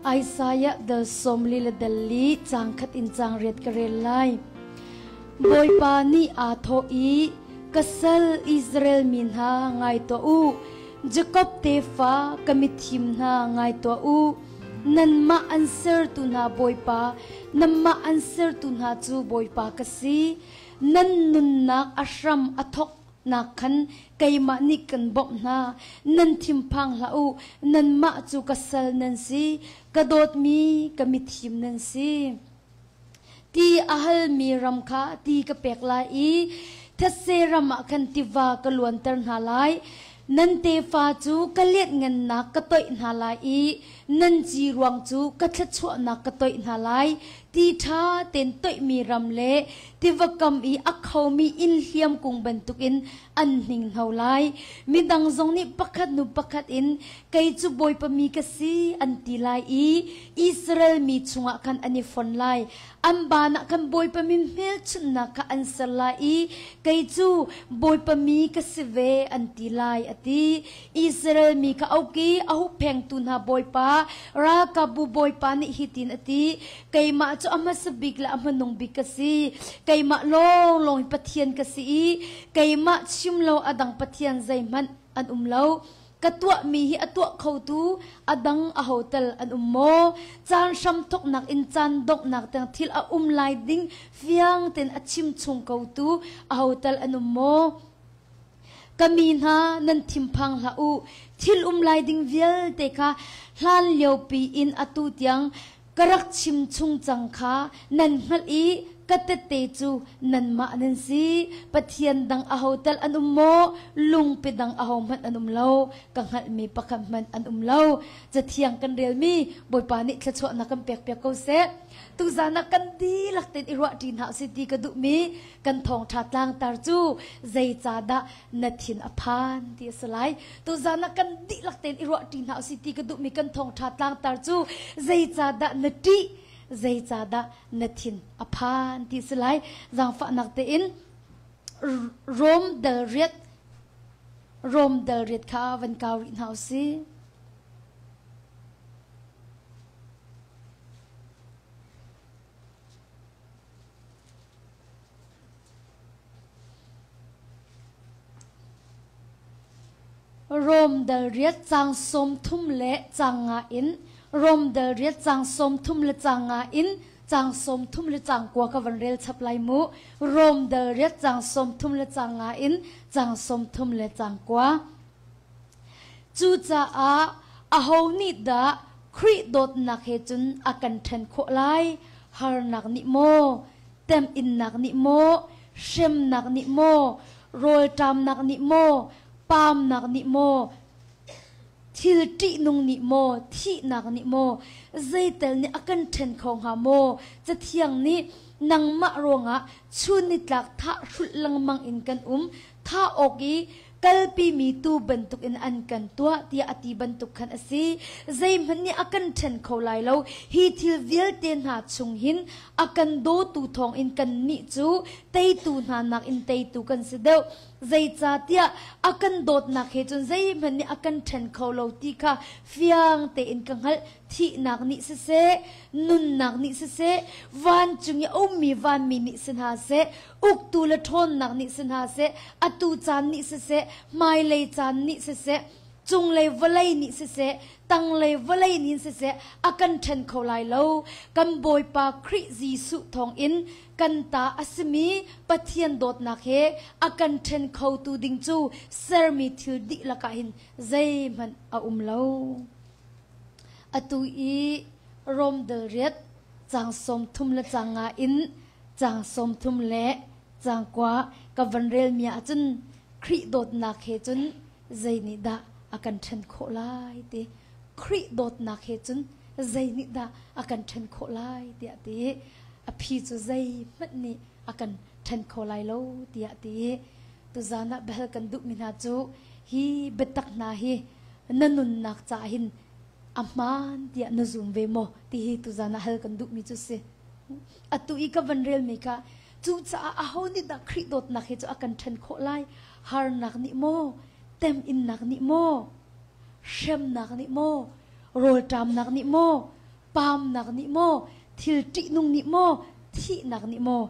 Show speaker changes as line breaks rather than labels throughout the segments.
Isaiah dal 40 le dal li caang khat in caang riat ka rel lai. Bawipa nih aa thawh i, Ka sal Israel mi hna ngai tuah u, Jakob tefa ka mithim hna ngai tuah u. Nanmah an sertu hna Bawipa, nanmah an sertu hna cu Bawipa ka si. Nan nunnak a hram a thawk nak khan keimah nih kan bawmh hna. Nan thinphang hlah u, nanmah cu ka sal nan si, ka dawtmi ka mithim nan si. Ti a halmi ram kha ti ka pek lai i thetse ram ah khan tiva ka luanter hna lai. Nan tefa cu ka lianhngannak ka toih hna lai i nan ci ruang cu ka thluachuahnak ka toih hna lai. Ti ṭha tein toihmi ram le tiva kam i a khomi inn hliam kung bantukin an hninghno lai. Midang zong nih pakhat hnu pakhat in kei cu Bawipa mi ka si an ti lai i Israel mi chungah khan an i fon lai. An baan ah khan Bawipa min hmelchunhnak kha an ser lai i kei cu Bawipa mi ka si ve an ti lai a ti. Israel mi kha auk i a hupphengtu hna Bawipa, ralkapbu Bawipa nih hitin a ti, Keimah cu a hmasa bik le a hmanung bik ka si. Keimah lawnglawng hi Pathian ka si i keimah chim lo a dang Pathian zeihmanh an um lo. Ka tuahmi hi a tuah khotu a dang aho tal an um maw? Caan hramthawknak in caan donghnak tiang thil a um lai ding fiang tein a chim chung kotu aho tal an um maw? Ka mi hna nan thinphang hlah u. Thil um lai ding vialte kha hlan liopi in atu tiang ka rak chim chung cang kha nan hngalh i ka tette cu nanmah nan si. Pathian dang aho tal an um maw? Lungpi dang ahohmanh an um lo. Ka hngalhmi pakhat hmanh an um lo. Cathiang kan relmi Bawipa nih thluachuahnak kan pekpiak ko seh. Tuzan ah kan dihlak tein i ruahṭi hna usih ti ka duhmi kan thawngṭha tlangtar cu zeicahdah na thin a phan ti a si lai. Tuzan ah kan dihlak tein i ruahṭi hna usih ti ka duhmi kan thawngṭha tlangtar cu zeicahdah na ṭih, zeicahdah na thin a phan ti a si lai. Zaangfahnak tein Rom dal riat Rom dal riat kha van kau rih hna usih. Rom dal riat caang 30 le caang nga in Rom dal riat caang 30 le caang nga in caang 30 le caang kua ka van rel chap lai mu. Rom dal riat caang 30 le caang nga in caang 30 le caang kua. Cucaah aho nih dah Khrih dawtnak he cun a kan ṭhen khawh lai? Harnak nih maw? Temhinnak nih maw? Hremnak nih maw? Rawlṭamnak nih maw? Paamnak nih maw? Thil ṭihnung nih maw? Thihnak nih maw? Zeitel nih a kan ṭhen kho hnga maw? Cathiang nih nangmah ruangah chun nitlak thah hrulh lengmang in kan um. Thah awk i kalpimi tuu bantukin an kan tuah tiah a ti bantuk khan a si. Zeihmanh nih a kan ṭhen kho lai lo. Hi thil vialte hna chung hin a kan dawtu thawngin kannih cu teitu hna nakin teitu kan si deuh. Zeicahtiah a kan dawtnak he cun zeihmanh nih a kan ṭhen kho lo ti kha fiang tein ka hngalh. Thihnak nih siseh, nunnak nih siseh, vancung i a ummi vanmi nih si hna seh, uktu le ṭhawnnak nih si hna seh, atu caan nih siseh, hmailei caan nih siseh, cunglei vawlei nih siseh, tanglei vawlei nih siseh, a kan ṭhen kho lai lo. Kan Bawipa Khrih Jesuh thawngin kan ta a simi Pathian dawtnak he a kan ṭhen khotu ding cu sermi thil dihlak ah hin zeihmanh a um lo. Atu i Rom dal riat caang 30 le caang nga in caang 30 le caang kua ka van relmi ahcun Khrih dawtnak he cun zei nih dah a kan ṭhen khawh lai ti Khrih dawtnak he cun zei nih dah a kan ṭhen khawh lai tiah ti a phi cu zeihmanh nih a kan ṭhen kho lai lo tiah ti tuzan ah biahal kan duhmi hna cu hi biatak hna hi na nunnak caah hin a hmaan tiah na zum ve maw ti hi tuzan ah hal kan duhmi cu si. Atu i ka van relmi kha cucaah aho nih dah Khrih dawtnak hi cu a kan ṭhen khawh lai? Harnak nih maw? Temhinnak nih maw? Hremnak nih maw? Rawlṭamnak nih maw? Paamnak nih maw, thil ṭihnung nih maw, thihnak nih maw,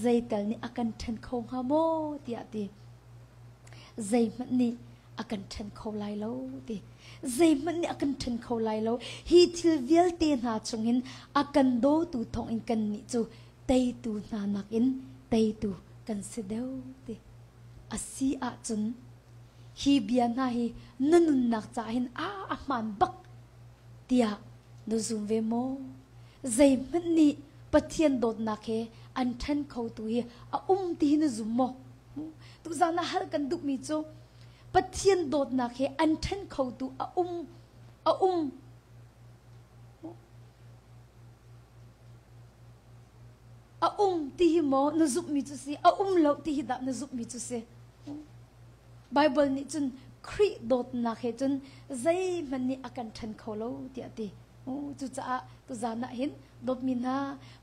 zeital nih a kan ṭhen kho hnga maw tiah ti. Zeihmanh nih a kan ṭhen kho lai lo ti. Zeihmanh nih a kan ṭhen kho lai lo. Hi thil vialte hna chungin a kan dawtu thawngin kannih cu teitu hna nakin teitu kan si deuh ti. A si ahcun hi bia hna hi na nunnak caah hin a a hmaan bak tiah na zum ve maw? Zeihmanh nih Pathian dawtnak he an ṭhen khotu hi a um ti hi na zum maw? Tuzaan ah hal kan duhmi cu Pathian dawtnak he an ṭhen khotu a um a um. A um ti hi maw na zumhmi cu si? A um lo ti hi dah na zumhmi cu si? Bible nih cun Khrih dawtnak he cun zeihmanh nih a kan ṭhen kho lo tiah a ti. Cucaah tuzaan ah hin dawtmi hna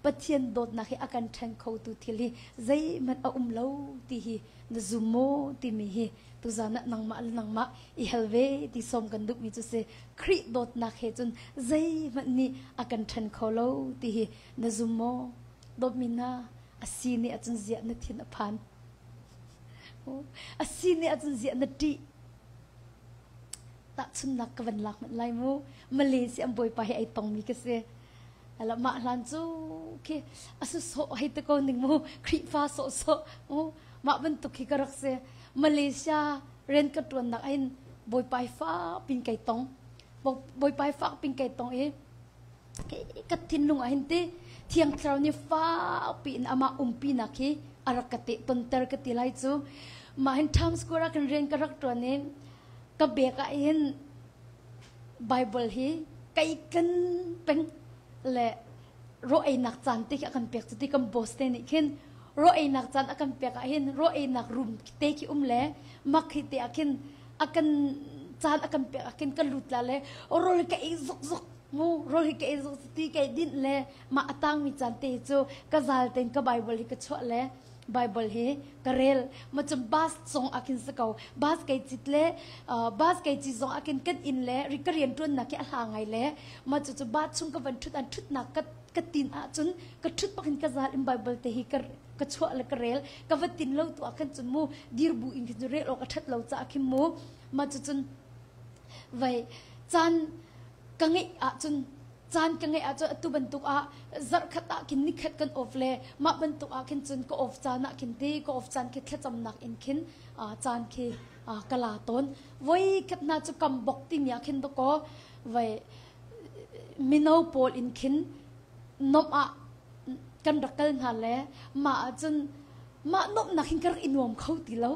Pathian dawtnak hi a kan ṭhen khotu thil hi zeihmanh a um lo ti hi na zum maw timi hi tuzaan ah nangmah le nangmah i hal ve ti sawm kan duhmi cu si. Khrih dawtnak he cun zeihmanh nih a kan ṭhen kho lo ti hi na zum maw? Dawtmi hna a si nih ahcun ziah na thin a phan? A si nih ahcun ziah na ṭih? Tahchunnak ka van lak hmanh lai mu. Malaysia an bawipa hi ai tongmi ka si. Ala mah hlan cu khi asu sawh hei te ko ning mu Khrihfa sawh sawh mu mah bantuk khi ka rak si. Malaysia rian ka ṭuannak ahin bawipa hi fak pin kai tong. Bawipa hi fak pin kai tong i ka thinlung ah hin ti Thiang Thlarau nih fakpi in amah umpinak hi a rak ka teh tonter ka ti lai cu. Mah hin Times Square ah kan rian ka rak ṭuan i ka bek ah hin Bible hi kai kan peng le raw einak caan te khi a kan pek cu ti kan boss te nih khin raw einak caan a kan pek ah hin raw einak room te khi um le mak hi te ah khin a kan caan a kan pek ah khin ka lut la le rawl ka ei zuk zuk mu rawl hi ka ei zuk ti kai dinh le mah a tangmi caan te cu ka zal ten ka Bible hi ka chuah le Bible hi ka rel ma cu bus zong ah khin si ko bus kai cit le bus kai cit zong ah khin kan inn le ri ka rian tuannak hi a hla ngai le ma cu cu bus chung ka van thut an thutnak ka ka tin ahcun ka thut bak in ka zal in Bible te hi ka ka chuah le ka rel ka va tin lo tu ah khan cun mu dir bu in khin cu rel awk a that lo caah khin mu ma cu cun vai caan ka ngeih ahcun caan ka ngeih ahcun atu bantuk ah zarhkhat ah khin nikhat kan off le mah bantuk ah khin cun ka off caan ah khin ti ka off caan khi thlacamnak in khin caan khi ka la tawn. Voi khat hna cu kam bok timi ah khin dakaw vai mino pawl in khin nomh ah kan rak kal hna le mah ahcun mah nomhnak hin ka rak i nuam kho ti lo.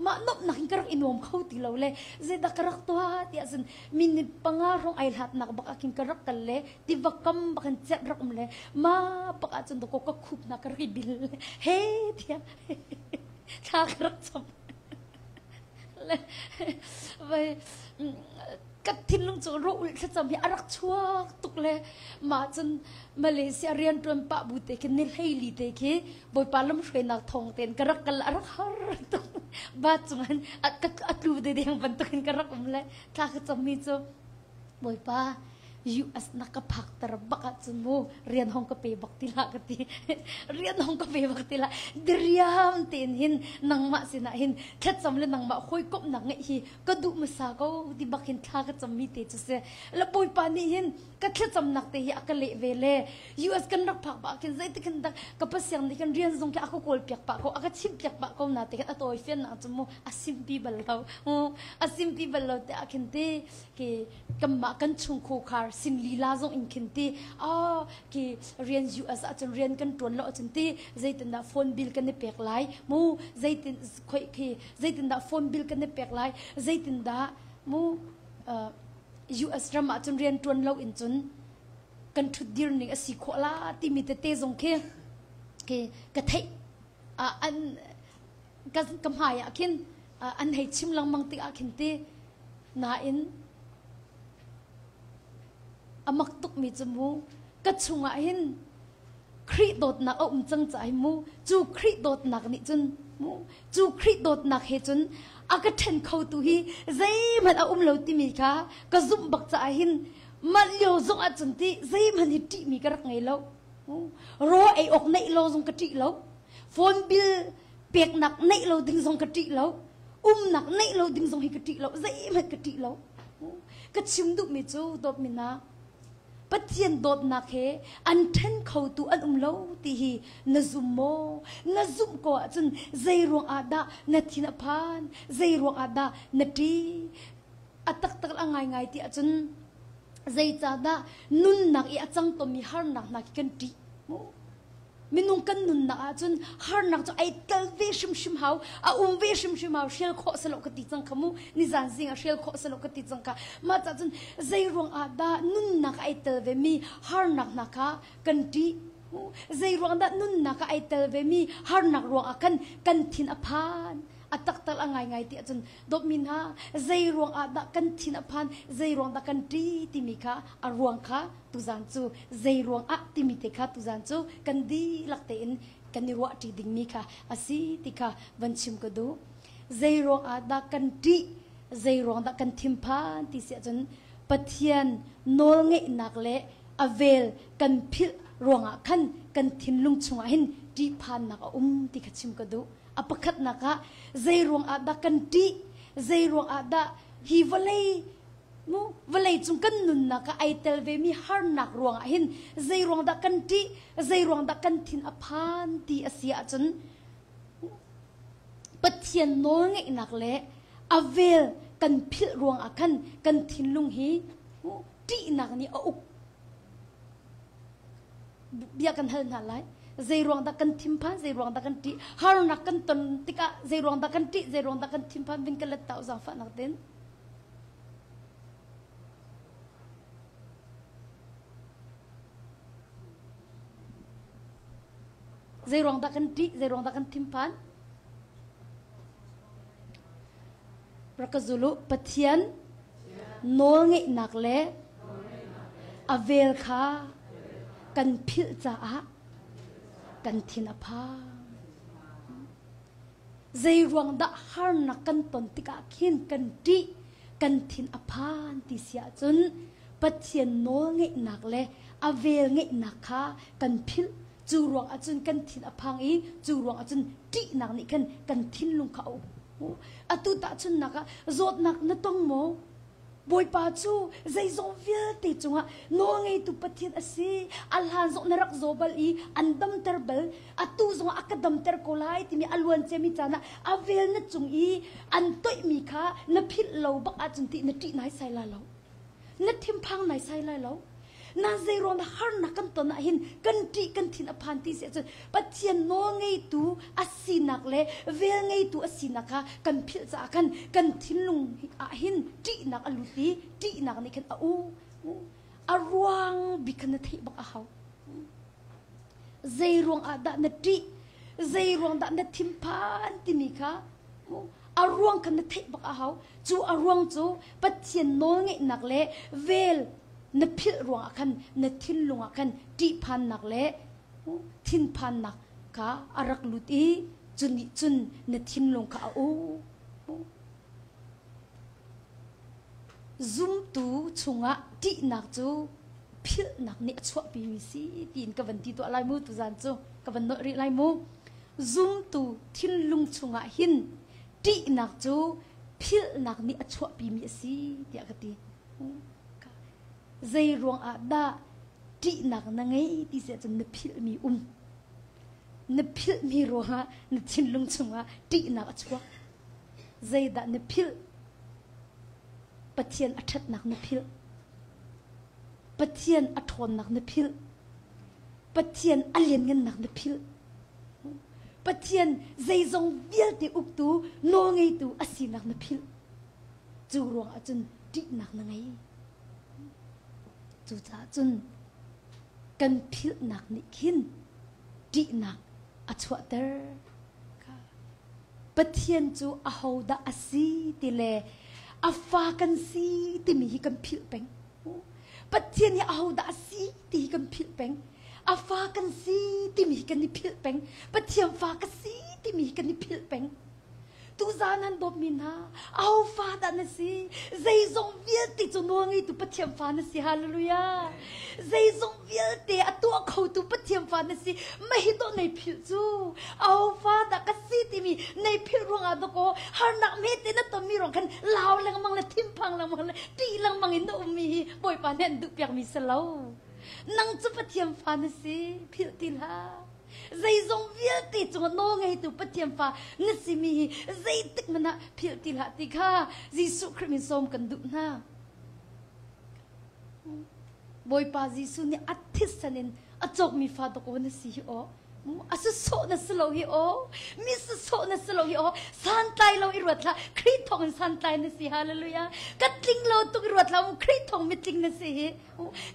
Mah nuamhnak in ka rak i nuam kho ti lo le zeidah ka rak tuah tiah cun minute panga hrawng ai hlatnak bak ah khin ka rak kal le tiva kam bak in cerh rak um le mah bak ah cun dakaw ka khup hna ka rak i bil le he tiah thla ka rak cam le vai ka thinlung cu rawh ulh thlacam hi a rak chuak tuk le mah cun Malaysia rianṭuan pah bu te khi ni hleili te khi Bawipa lamhruainak thawng tein ka rak kal a rak har tuk ba cungin a tlu de deng bantukin ka rak um le thla ka cammi cu Bawipa US na ka phak ter bak ahcun mu rian hong ka pe bak ti hlah ka ti rian hong ka pe bak ti hlah diriam tein hin nangmah sinah hin thlacam le nangmah hawikomhnak ngeih hi ka duh hmasa ko ti bak hin thla ka cammi te cu si la Bawipa nih hin ka thlacamnak te hi a ka leh ve le US kan rak phak pah khin zeitik hin dak ka pasiang nih khin rian zong khi a ka kawl piak pah ko a ka chim piak pah ko na te khin a tawi fian nak cu mu a simpi bal lo mu a simpi bal lo te ah khin ti ki kanmah kan chung khar sin lila zong in khin ti oh ki rian US ah cun rian kan tuan lo cun ti zeitin dah phone bill kan i pek lai mu zeitin khoi khi zeitin dah phone bill kan i pek lai zeitin dah mu US ram ah cun rian ṭuan lo in cun kan ṭhutdir ning a si khawh la timi tete zong khi khi ka theih an ka ka hmai ah khin an hei chim lengmang tik ah khin ti nain a mak tukmi cu mu ka chungah hin Khrih dawtnak a um cang caah mu cu Khrih dawtnak nih cun mu cu Khrih dawtnak he cun a ka ṭhen khotu hi zeihmanh a um lo timi kha ka zumh bak caah hin. Mah lio zong ahcun ti zeihmanh hi ṭihmi ka rak ngei lo. Raw ei awk neih lo zong ka ṭih lo. Phone bill peknak neih lo ding zong ka ṭih lo. Umnak neih lo ding zong hi ka ṭih lo. Zeihmanh ka ṭih lo. Ka chim duhmi cu dawtmi hna, Pathian dawtnak he an ṭhen khotu an um lo ti hi na zum maw? Na zumh ko ahcun zei ruang ah dah na thin a phan? Zei ruang ah dah na ṭih? A taktak a ngaingai ti ahcun zeicahdah nunnak i a cang tomi harnak hna khi kan ṭih? Minung kan nunnak ahcun harnak cu ai tel ve hrimhrim hau, a um ve hrimhrim hau, hrial khawh si lo ka ti cang kha mu. Nizan zing ah hrial khawh si lo ka ti cang kha. Mah cah cun zei ruang ah dah nunnak ai tel ve mi harnak hna kha kan ṭih? Zei ruang dah nunnak ah ai tel ve mi harnak ruang ah khan kan thin a phan? A taktak a ngaingai ti ahcun dawtmi hna zei ruang ah dah kan thin a phan, zei ruang dah kan ṭih timi kha a ruang kha tuzan cu zei ruang ah timi te kha tuzan cu kan dihlak tein kan i ruahṭi dingmi kha a si ti kha van chim ka duh. Zei ruang ah dah kan ṭih, zei ruang dah kan thinphan ti si ahcun Pathian nawlngeihnak le a vel kan philh ruangah khan kan thinlung chungah hin ṭihphannak a um ti kha chim ka duh. A pakhatnak ah zei ruang ah dah kan ṭih, zei ruang ah dah hi vawlei mu vawlei cung kan nunnak ah ai tel ve mi harnak ruangah hin zei ruang dah kan ṭih, zei ruang dah kan thin a phan ti a si ahcun Pathian nawlngeihnak le a vel kan philh ruangah khan kan thinlung hi ṭihnak nih a uk. Bia kan hal hna lai. Zei ruang dah kan thinphan, zei ruang dah kan ṭih, harnak kan ton tikah zei ruang dah kan ṭih, zei ruang dah kan thinphan vin kan let ta zaangfahnak ten. Zei ruang dah kan ṭih, zei ruang dah kan thinphan? Rak ka zul u, Pathian nawlngeihnak le a vel kha kan philh caah kan thin a phang. Zei ruang dah harnak kan ton tikah khin kan ṭih, kan thin a phan ti si ahcun Pathian nawlngeihnak le a vel ngeihnak kha kan philh. Cu ruang ahcun kan thin a phang i cu ruang ahcun ṭihnak nih khan kan thinlung kha a uk. Atu tahchunhnak ah zawtnak na tong maw? Bawipa cu zeizong vialte cungah nawlngeitu Pathian a si. A hlan zong na rak zaw bal i an damter bal. Atu zongah a ka damter ko lai timi a luan ciami caan ah a vel na cung i an toihmi kha na philh lo bak ahcun ti na ṭih naisai lai lo. Na thinphang naisai lai lo. Na zeiruang dah harnak kan ton ah hin kan ṭih kan thin a phan ti si ahcun Pathian nawlngeitu a sinak le velngeitu a sinak kha kan philh caah khan kan thinlung ah hin ṭihnak a lut i ṭihnak nih khan a u a ruang bik khan na theih bak a hau. Zei ruang ah dah na ṭih zei ruang dah na thinphan timi kha a ruang kha na theih bak a hau. Cu a ruang cu Pathian nawlngeihnak le vel na philh ruangah khan na thinlung ah khan ṭihphannak le thinphannak kha a rak lut i cu nih cun na thinlung kha a uk. Zumtu chungah ṭihnak cu philhnak nih a chuahpimi si tiin ka van ti tuah lai mu tuzan cu ka van nolh rih lai mu. Zumtu thinlung chungah hin ṭihnak cu philhnak nih a chuahpimi a si tiah ka ti. Zei ruang ah dah ṭihnak na ngei ti si ahcun na philhmi um. Na philhmi ruangah na thinlung chungah ṭihnak a chuak. Zeidah na philh? Pathian a ṭhatnak na philh. Pathian a ṭhawnnak na philh. Pathian a lianngannak na philh. Pathian zeizong vialte uktu, nawlngeitu a sinak na philh. Cu ruang ahcun ṭihnak na ngei. Cucaah cun kan philhnak nih khin ṭihnak a chuahter. Pathian cu ahodah a si ti le a fa kan si timi hi kan philh peng. Pathian hi ahodah a si ti hi kan philh peng. A fa kan si timi hi kan i philh peng. Pathian fa ka si timi hi kan i philh peng. Tuzan an dawtmi hna, aho fa dah na si? Zeizong vialte cu nawlngeitu Pathian fa na si. Hallelujah. Zeizong vialte a tuah khotu Pathian fa na si. Mah hi dawh nei philh cu. Aho fa dah ka si timi nei philh ruangah dawkaw harnak hmete na tonmi ruang khan lau lengmang le thinphang lengmang le ṭih lengmang in na ummi hi Bawipa nih an duhpiakmi si lo. Nang cu Pathian fa na si. Philh ti hlah. Zeizong vialte cungah nawlngeitu Pathian fa na simi hi zeitik hmanh ah philh ti hlah ti kha Jesuh Khrih min sawm kan duh hna. Bawipa Jesuh nih a thisen in a cawkmi fa dawk na si hi aw. A sawsawh na si lo hi aw. Mi sawsawh na si lo hi aw. Santlai lo i ruat hlah. Khrih thawng in santlai na si. Hallelujah. Ka tling lo tuk i ruat hlah. Khrih thawng mitling na si hi.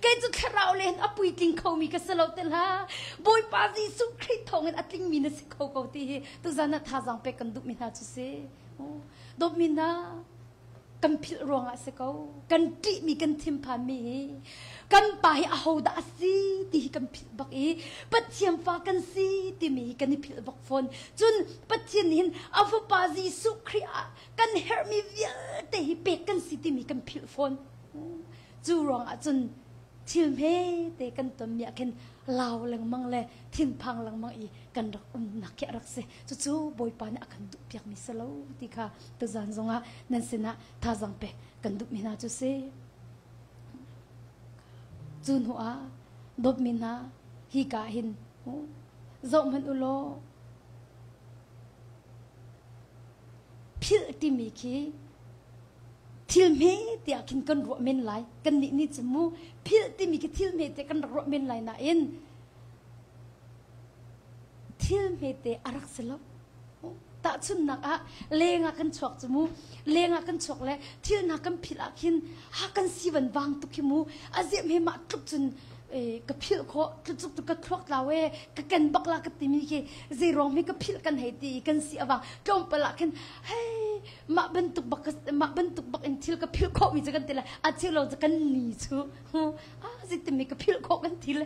Kei cu thlarau le hin a puitling khomi ka si lo te hlah. Bawipa Jesuh Khrih thawngin a tlingmi na si kho ko ti hi tuzan ah thazaang pek kan duhmi hna cu si. Dawtmi hna, kan philh ruangah si ko. Kan ṭihmi kan thinphanmi hi kan pa hi ahodah a si ti hi kan philh bak i Pathian fa kan si timi hi kan i philh bak fawn. Cun Pathian nih hin a fapa Jesuh Khrih ah kan herhmi vialte hi pek kan si timi kan philh fawn. Cu ruangah cun thil hmete kan tonmi ah khin lau lengmang le thinphang lengmang i kan rak umnak khi a rak si. Cucu Bawipa nih a kan duhpiakmi si lo ti kha tuzan zongah nan sinah thazaang pek kan duhmi hna cu si. Cu hnu ah dawtmi hna hika hin zoh hmanh u law philh timi khi thil hme tiah khin kan ruah men lai kan nih nih cu mu philh timi khi thil hme te kan rak ruah men lai nain thil hmete a rak si lo tahchunhnak ah leng ah kan chuak cu mu leng ah kan chuak le thil hna kan philh ah khin ha kan si van vang tuk hi mu a ziam he mah tluk cun ka philh khawh tluk ka thluak tlau e ka ken bak la ka timi khi zei ruang mi ka philh kan hei ti kan si awang tlawmpal ah khin hei mah bantuk bak mah bantuk bak in thil ka philh khawh mi cu kan ti le a cheu lo cu kan ni cu a zeitin mi ka philh khawh kan ti le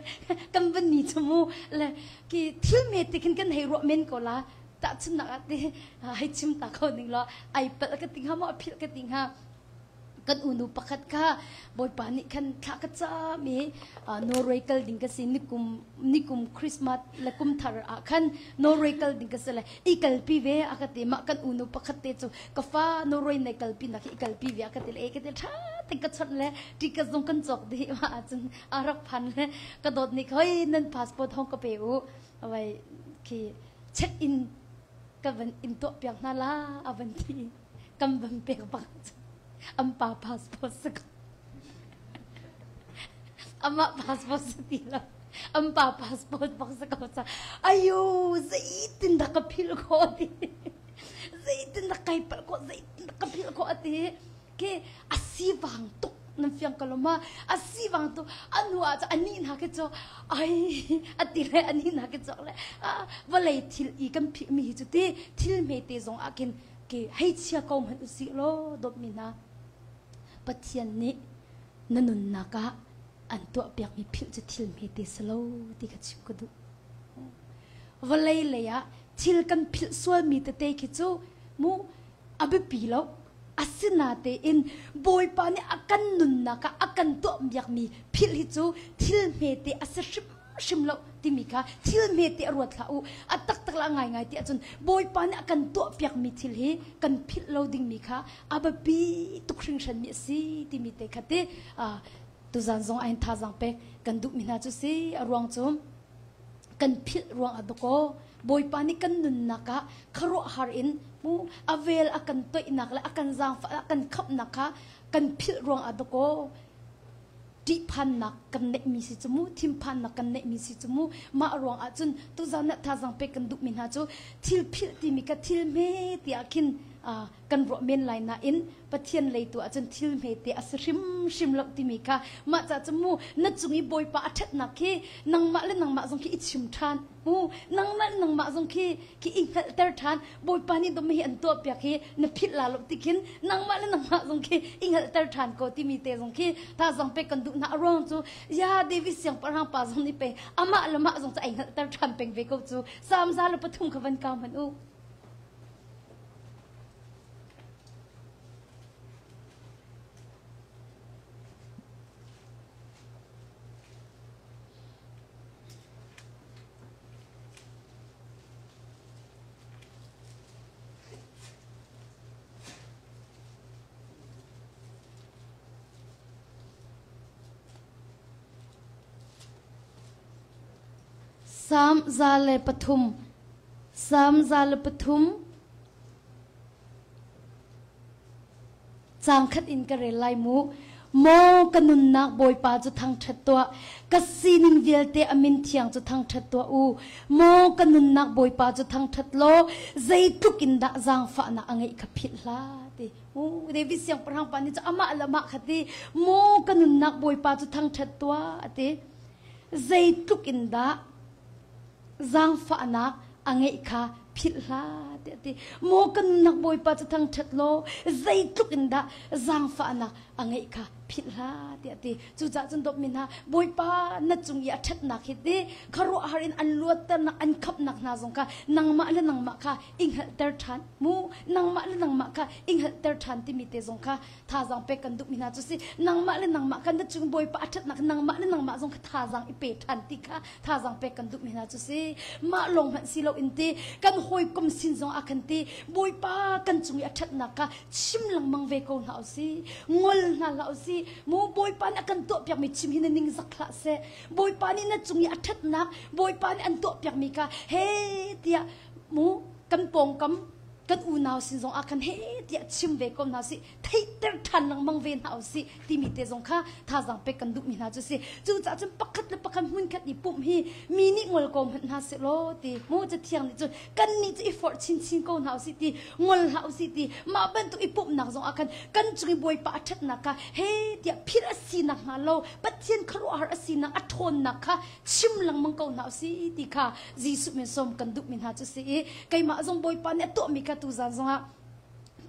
kan van ni cu mu le ki thil me ti khin kan hei ruah men ko la tahchunnak ah ti hei chim ta kho ning law ai palh ka ti hnga maw a philh ka ti hnga kan unu pakhat kha Bawipa nih khan thla ka cam i Norway kal ding ka si nikum nikum Christmas le kum thar ah khan Norway kal ding ka si le i kalpi ve a ka ti mah kan unu pakhat te cu ka fa Norway nei kalpi nak hi i kalpi ve a ka ti le e ka ti tha ten ka chawnh le ticket zong kan cawk dih ma ahcun a rak phan le ka dawt nih hoi nan passport hong ka pe u vai khi check in ka van in tuah piak hna la a van ti kan van pek bak an pa passport si ko amah passport si ti lo an pa passport bak si ko ca ayo zeitin dah ka philh khawh ti zeitin dah kai palh khawh zeitin dah ka philh khawh ati ke a sivang tuk nan fiang ko lo ma a sivang tuk anu ah ani hna ke cho ai ati le ani hna ke cho le vawlei thil i kan phih mi hi cu ti thil hme te zong ah khin ke hei chia ko hmanh usih law dawtmi hna Pathian nih na nunnak ah an tuahpiakmi philh cu thil hmete si lo ti kha chim ka duh. Vawlei lei ah thil kan philh sualmi tete khi cu mu a biapi lo. Asinatein Bawipa nih a kan nunnak ah a kan tuahpiakmi philh hi cu thil hmete a si hrim hrim lo timi kha thil hmete a ruat hlah u a taktak la ngaingai ti ahcun Bawipa nih a kan tuahpiakmi thil hi kan philh lo dingmi kha a biapi tuk hringhranmi a si timi te kha ti tuzan zong ahin thazaang pek kan duhmi hna cu si a ruang cu kan philh ruang ah dakaw Bawipa nih kan nunnak ah khuaruahhar in mu a vel a kan toihnak le a kan zaangfah a kan khamhnak kha kan philh ruang ah dakaw ṭihphannak kan neihmi si cu mu thinphannak kan neihmi si cu mu mah ruang ah cun tuzan ah thazaang pek kan duhmi hna cu thil philh timi ka thil hme tiah khin kan ruah men lai nain Pathian lei tu ahcun thil hmete a si hrimhrim lo timi kha mah ca cu mu na cung i Bawipa a ṭhatnak khi nangmah le nangmah zong khi i chim ṭhan mu nangmah le nangmah zong khi khi i hngalhter ṭhan Bawipa nih dawm hi an tuahpiak hi na philh la lo ti khin nangmah le nangmah zong khi i hngalhter ṭhan ko timi te zong khi thazaang pek kan duh hna a ruang cu ya David siangpahrang pa zong nih pei amah le mah zong cu ai hngalhter ṭhan peng ve ko cu Psalm 103 kha van kau hmanh u. Salm 103 Salm 103 Caang khat in ka rel lai mu. Maw ka nunnak Bawipa cu thangṭhat tuah, ka sining vialte a min thiang cu thangṭhat tuah u. Maw ka nunnak Bawipa cu thangṭhat law, zeitluk in dah zaangfahnak a ngeih kha philh hlah ti. U David siangpahrang pa nih cu amah le amah kha ti, maw ka nunnak Bawipa cu thangṭhat tuah a ti. Zeitluk in dah zaangfahnak a ngeih kha philh hlah tiah a ti. Maw kan nunnak Bawipa cu thangṭhat law zeitluk in dah zaangfahnak a ngeih kha philh hlah tiah a ti. Cucaah cun dawtmi hna, Bawipa na cung i a ṭhatnak hi ti khuaruahhar in an luatternak an khamhnak hna zong kha nangmah le nangmah kha i hngalhter ṭhan mu nangmah le nangmah kha i hngalhter ṭhan timi te zong kha thazaang pek kan duhmi hna cu si nangmah le nangmah kan na cung Bawipa a ṭhatnak nangmah le nangmah zong kha thazaang i pe ṭhan ti kha thazaang pek kan duhmi hna cu si mah lawng hmanh si loin ti kan hawikom sin zong ah khan ti Bawipa kan cung i a ṭhatnak kha chim lengmang ve ko hna usih ngol hna hlah usih mu Bawipa nih a kan tuahpiakmi chim hi na ning zak hlah seh Bawipa nih na cung i a ṭhatnak Bawipa nih an tuahpiakmi kha he tiah mu kan pawngkam kan unau sin zong ah khan he tiah chim ve ko hna sih theihter ṭhan lengmang ve hna usih timi te zong kha thazaang pek kan duhmi hna cu si. Cucaah cun pakhat le pakhat hmunkhat i pumh hi mi nih ngol ko hmanh hna seh law ti mu cathiang nih cun kannih cu i forh chinchin ko hna usih ti ngol hlah usih ti mah bantuk i pumhnak zong ah khan kan cung i Bawipa a ṭhatnak kha he tiah philh a sinak hnga lo Pathian khuaruahhar a sinak a ṭhawnnak kha chim lengmang ko hna usih ti kha Jesuh min sawm kan duhmi hna cu si i keimah zong Bawipa nih a tuahmi kha tuzan zongah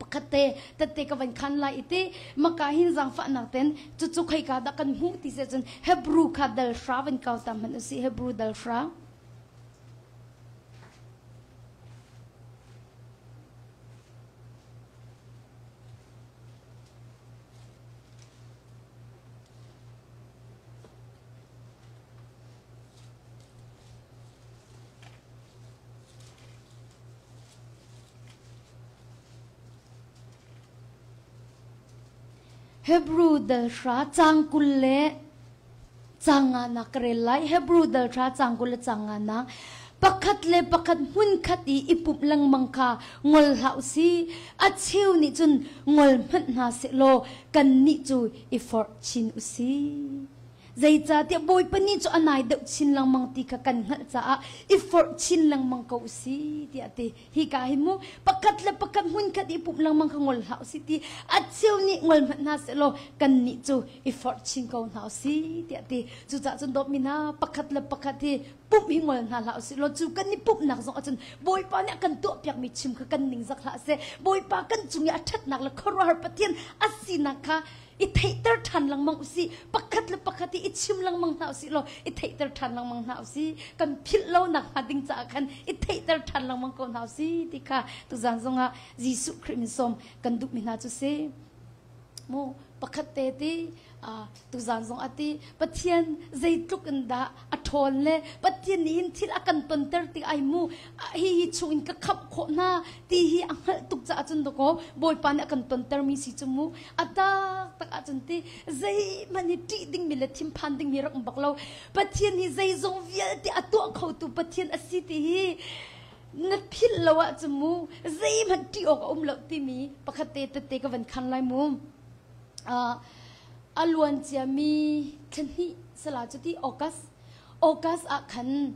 pakhat te tette ka van khan lai i ti maka hin zaangfahnak ten cucu khoika dah kan hmuh ti se cun Hebrew kha dal hra van kau ta hmanh usih Hebrew dal hra. Hebrew dal hra caang 20 le caang nganak ka rel lai. Hebrew dal hra caang 20 le caang nganak. Pakhat le pakhat hmunkhat i i pumh lengmang kha ngol hlah u si. A cheu nih cun ngol hmanh hna sehlaw kannih cu i forh chin u si. Zeicahtiah Bawipa ni cu a nai deuh chin lengmang ti kha kan hngalh caah i forh chin lengmang ko u si tiah a ti. Hika hi mu pakhat le pakhat hmunkhat i pumh lengmang kha ngol hlah u si ti a cheu nih ngol hmanh hna sehlaw kannih cu i forh chin ko hna u si tiah a ti. Cucaah cun dawtmi hna pakhat le pakhat hi pumh hi ngol hna hlah u sih law cu kan i pumhnak zong ahcun Bawipa nih a kan tuahpiakmi chim kha kan ningzak hlah seh. Bawipa kan cung i a ṭhatnak le khuaruahhar Pathian a sinak kha i theihter ṭhan lengmang usih pakhat le pakhat i i chim lengmang hna usih law i theihter ṭhan lengmang hna usih kan philh lo nak hnga ding caah khan i theihter ṭhan lengmang ko hna usih ti kha tuzan zongah Jesuh Khrih min sawm kan duhmi hna cu si mu pakhat te ti tuzan zong a ti Pathian zeitluk in dah a ṭhawn le Pathian nih hin thil a kan tonter tik ai mu hi hi chung in ka khamh khawh hna ti hi a hngalh tuk caah cun dakaw Bawipa nih a kan tontermi si cu mu a taktak ahcun ti zeihmanh hi ṭih dingmi le thinphan dingmi rak um bak lo Pathian hi zeizong vialte a tuah khotu Pathian a si ti hi na philh lo ahcun mu zeihmanh ṭih awk a um lo timi pakhat te tette ka van khan lai mu a luan ciami thlahnih sala cu ti August August ah khan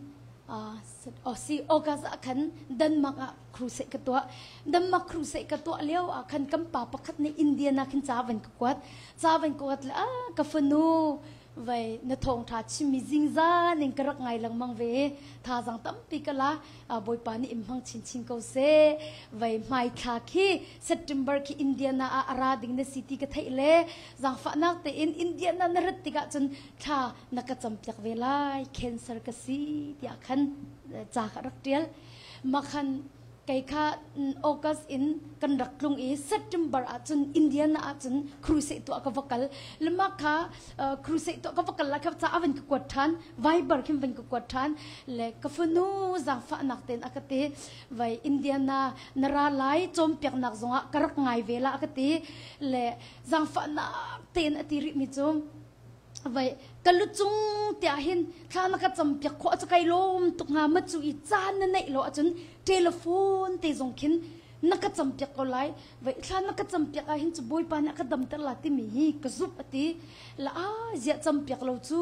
si August ah khan Denmark ah crusade ka tuah Denmark crusade ka tuah lio ah khan kan pa pakhat nih Indiana khin ca van ka kuat ca van ka kuat le ah ka fanu vai na thawngtha chimmi zingzan in ka rak ngai lengmang ve thazang tampi ka la Bawipa nih in hmang chinchin ko seh vai hmaithla khi September khi Indiana ah a ra ding na si ti ka theih le zaangfahnak tein Indiana na rat tikah cun thla na ka campiak ve lai cancer ka si tiah khan ca ka rak tial makhan kei kha August in kan rak tlung i September ah cun Indiana ah cun crusade tuah ka va kal lema kha crusade tuah ka va kal la kha ca van ka kuat than Viber khin van ka kuat than le ka fanu zaangfahnak ten a ka ti vai Indiana na ra lai cawmpiaknak zongah ka rak ngai ve la a ka ti le zaangfahnak tein a ti rih mi cu. Vai ka lu cung tiah hin thla na ka cam piak khawh cu kai lawm tuk hnga ma cu i caan na neih lo ahcun telephone te zong khin na ka cam piak ko lai. Vai thla na ka cam piak ah hin cu Bawipa nih a ka damter la timi hi ka zumh ati. La a ziah cam piak lo cu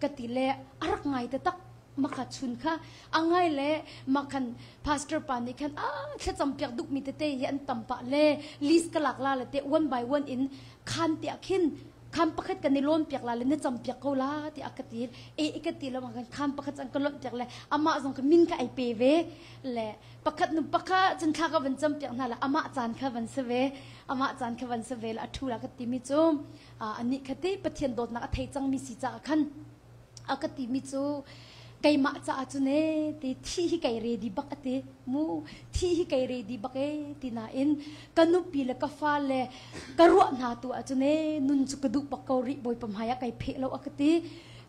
ka ti le a rak ngai taktak. Maka chun kha a ngai le makhan pastor pa nih khan a thlacam piak duhmi tete hi an tam pah le list ka lak la le te one by one in khan tiah khin khan pakhat kan i lawn piak la le na cam piak ko la tiah ka ti e ka ti lo kan khan pakhat an ka lonh piak le amah zong ka min ka ai pe ve le pakhat nu pakhat cun thla ka van cam piak hna le amah caan kha van si ve amah caan kha van si ve le a thu la ka ti mi cu anih kha ti Pathian dawtnak a thei cang mi si caah khan A ka timi cu keimah caah cun ee ti thi hi kai ready bak a ti mu thi hi kai ready bak ee ti nain ka nupi le ka fa le ka ruah hna tu ahcun ee nun cu ka duh bak ko rih Bawipa hmai ah kai pheh lo a ka ti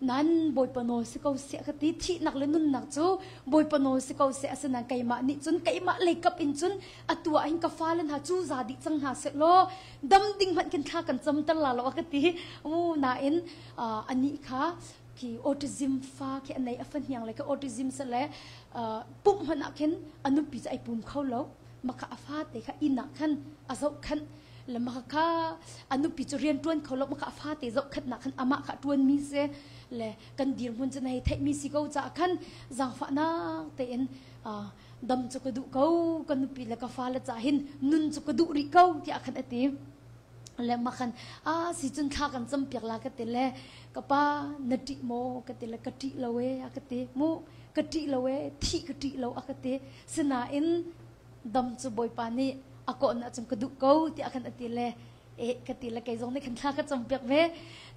nan Bawipa nawl si ko seh a ka ti thihnak le nunnak cu Bawipa nawl si ko seh asinain keimah nih cun keimah leikap in cun atu ah hin ka fale hna cu za dih cang hna seh law dam ding hmanh khin thla kan camter la lo a ka ti mu nain anih kha khi autism fa khi a nei a fahniang le khi autism se le pumh hmanh ah khin a nupi cu ai pum kho lo maka a fa te kha inn ah khan a zoh khan le maka kha a nupi cu rian tuan kho lo maka a fa te zoh khat nak khan amah kha tuan mi se le kan dirhmun cu nei theih mi si ko ca khan zaangfahnak tein dam cu ka duh ko ka nupi le ka fa le ca hin nun cu ka duh rih ko tiah khan a ti le mah khan a si cun thla kan cam piak la ka ti le ka pa na ṭih maw ka ti le ka ṭih lo e a ka ti mu ka ṭih lo e thih ka ṭih lo a ka ti sinain dam cu bawipa nih a kawh ahcun ka duh ko tiah khan a ti le e ka ti le kei zong nih khan thla ka cam piak ve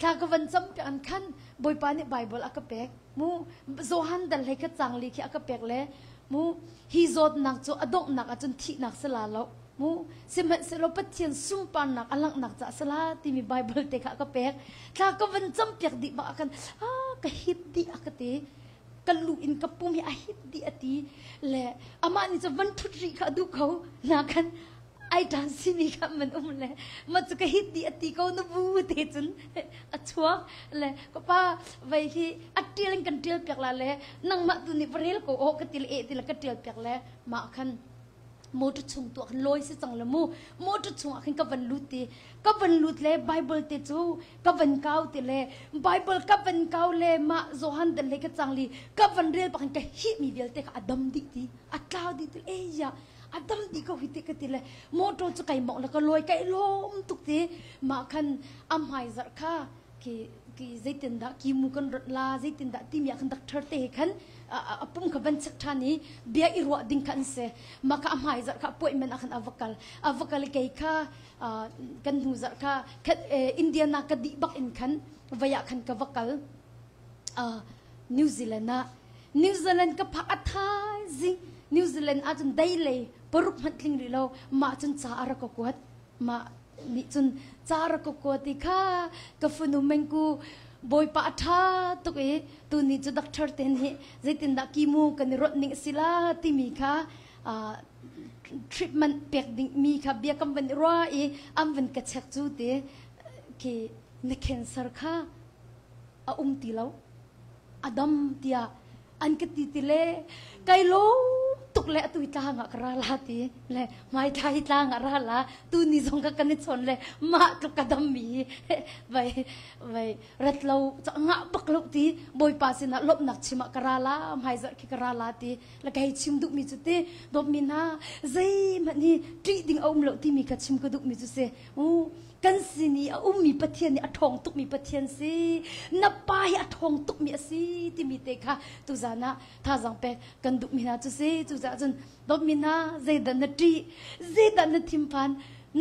thla ka van cam piak an khan bawipa nih bible a ka pek mu Johan dal hlei kha cang li khi a ka pek le mu hi zawtnak cu a donghnak ahcun thihnak si la lo mu sihmanhsehlaw Pathian sunparnak a langhnak caah sala timi Bible te kha a ka pek thla ka van cam piak dih bak ah khan a ka hit dih a ka ti ka lu in ka pum hi a hit dih a ti le amah nih cu van thut rih kha a duh ko na khan ai ṭan simi kha man um le ma cu ka hit dih a ti ko na bu te cun a chuak le ka pa vei hi a ṭial in kan ṭial piak la le nangmah tu nih va rel ko aw ka ti le eh ti le ka ṭial piak le mah khan motor chung tu ah khan lawi si cang le mu motor chung ah khan ka van lut ti ka van lut le bible te cu ka van kau ti le bible ka van kau le mah Johan dal le ka cang li ka van rel bak in ka hi mi vialte kha a dam dih ti a tlau dih ti e ya a dam dih ko hi ti ka ti le motor cu kai mong le ka lawi kai lawm tuk ti mah khan a hmai zarh kha ki ki zeitindah ki mu kan rat la zeitindah timi ah khan doctor te he khan a pum kha van check ṭhan i bia i ruah ding kha an si mah kha a hmai zarh kha appointment ah khan a va kal a va kal i kei kha kan hnu zarh kha Indiana ka dih bak in khan vai ah khan ka va kal New Zealand ah New Zealand ka phak a thaizing New Zealand ahcun dei lei paruk hmanh tling rih lo mah cun ca a rak ka kuat mah nih cun ca rak ka kuat i kha ka fanu mengku bawipa a ṭha tuk i tuni cu doctor te nih zeitindah kimu kan i rawnh ning a si la timi kha treatment pek ding mi kha bia kan van i ruah i an van ka check cu ti khi na cancer kha a um ti lo a dam tiah an ka ti ti le kai lawm tuk le atu hi tlang ah ka ra la ti le hmaithla hi tlang ah ra la tu ni zong ka kan i chawn le mah tluk ka dam mi hi vai vai rat lo ngah bak lo ti bawipa sinah lawmhnak chim ah ka ra la hmaizarh khi ka ra la ti le kai chim duh mi cu ti dawtmi hna zeihmanh hi ṭih ding a um lo timi kha chim ka duh mi cu si u kan sin i a ummi Pathian nih a ṭhawng tukmi Pathian si na pa hi a ṭhawng tukmi a si timi te kha tuzan ah thazaang pek kan duhmi hna cu si cucaah cun dawtmi hna zeidah na ṭih zeidah na thinphan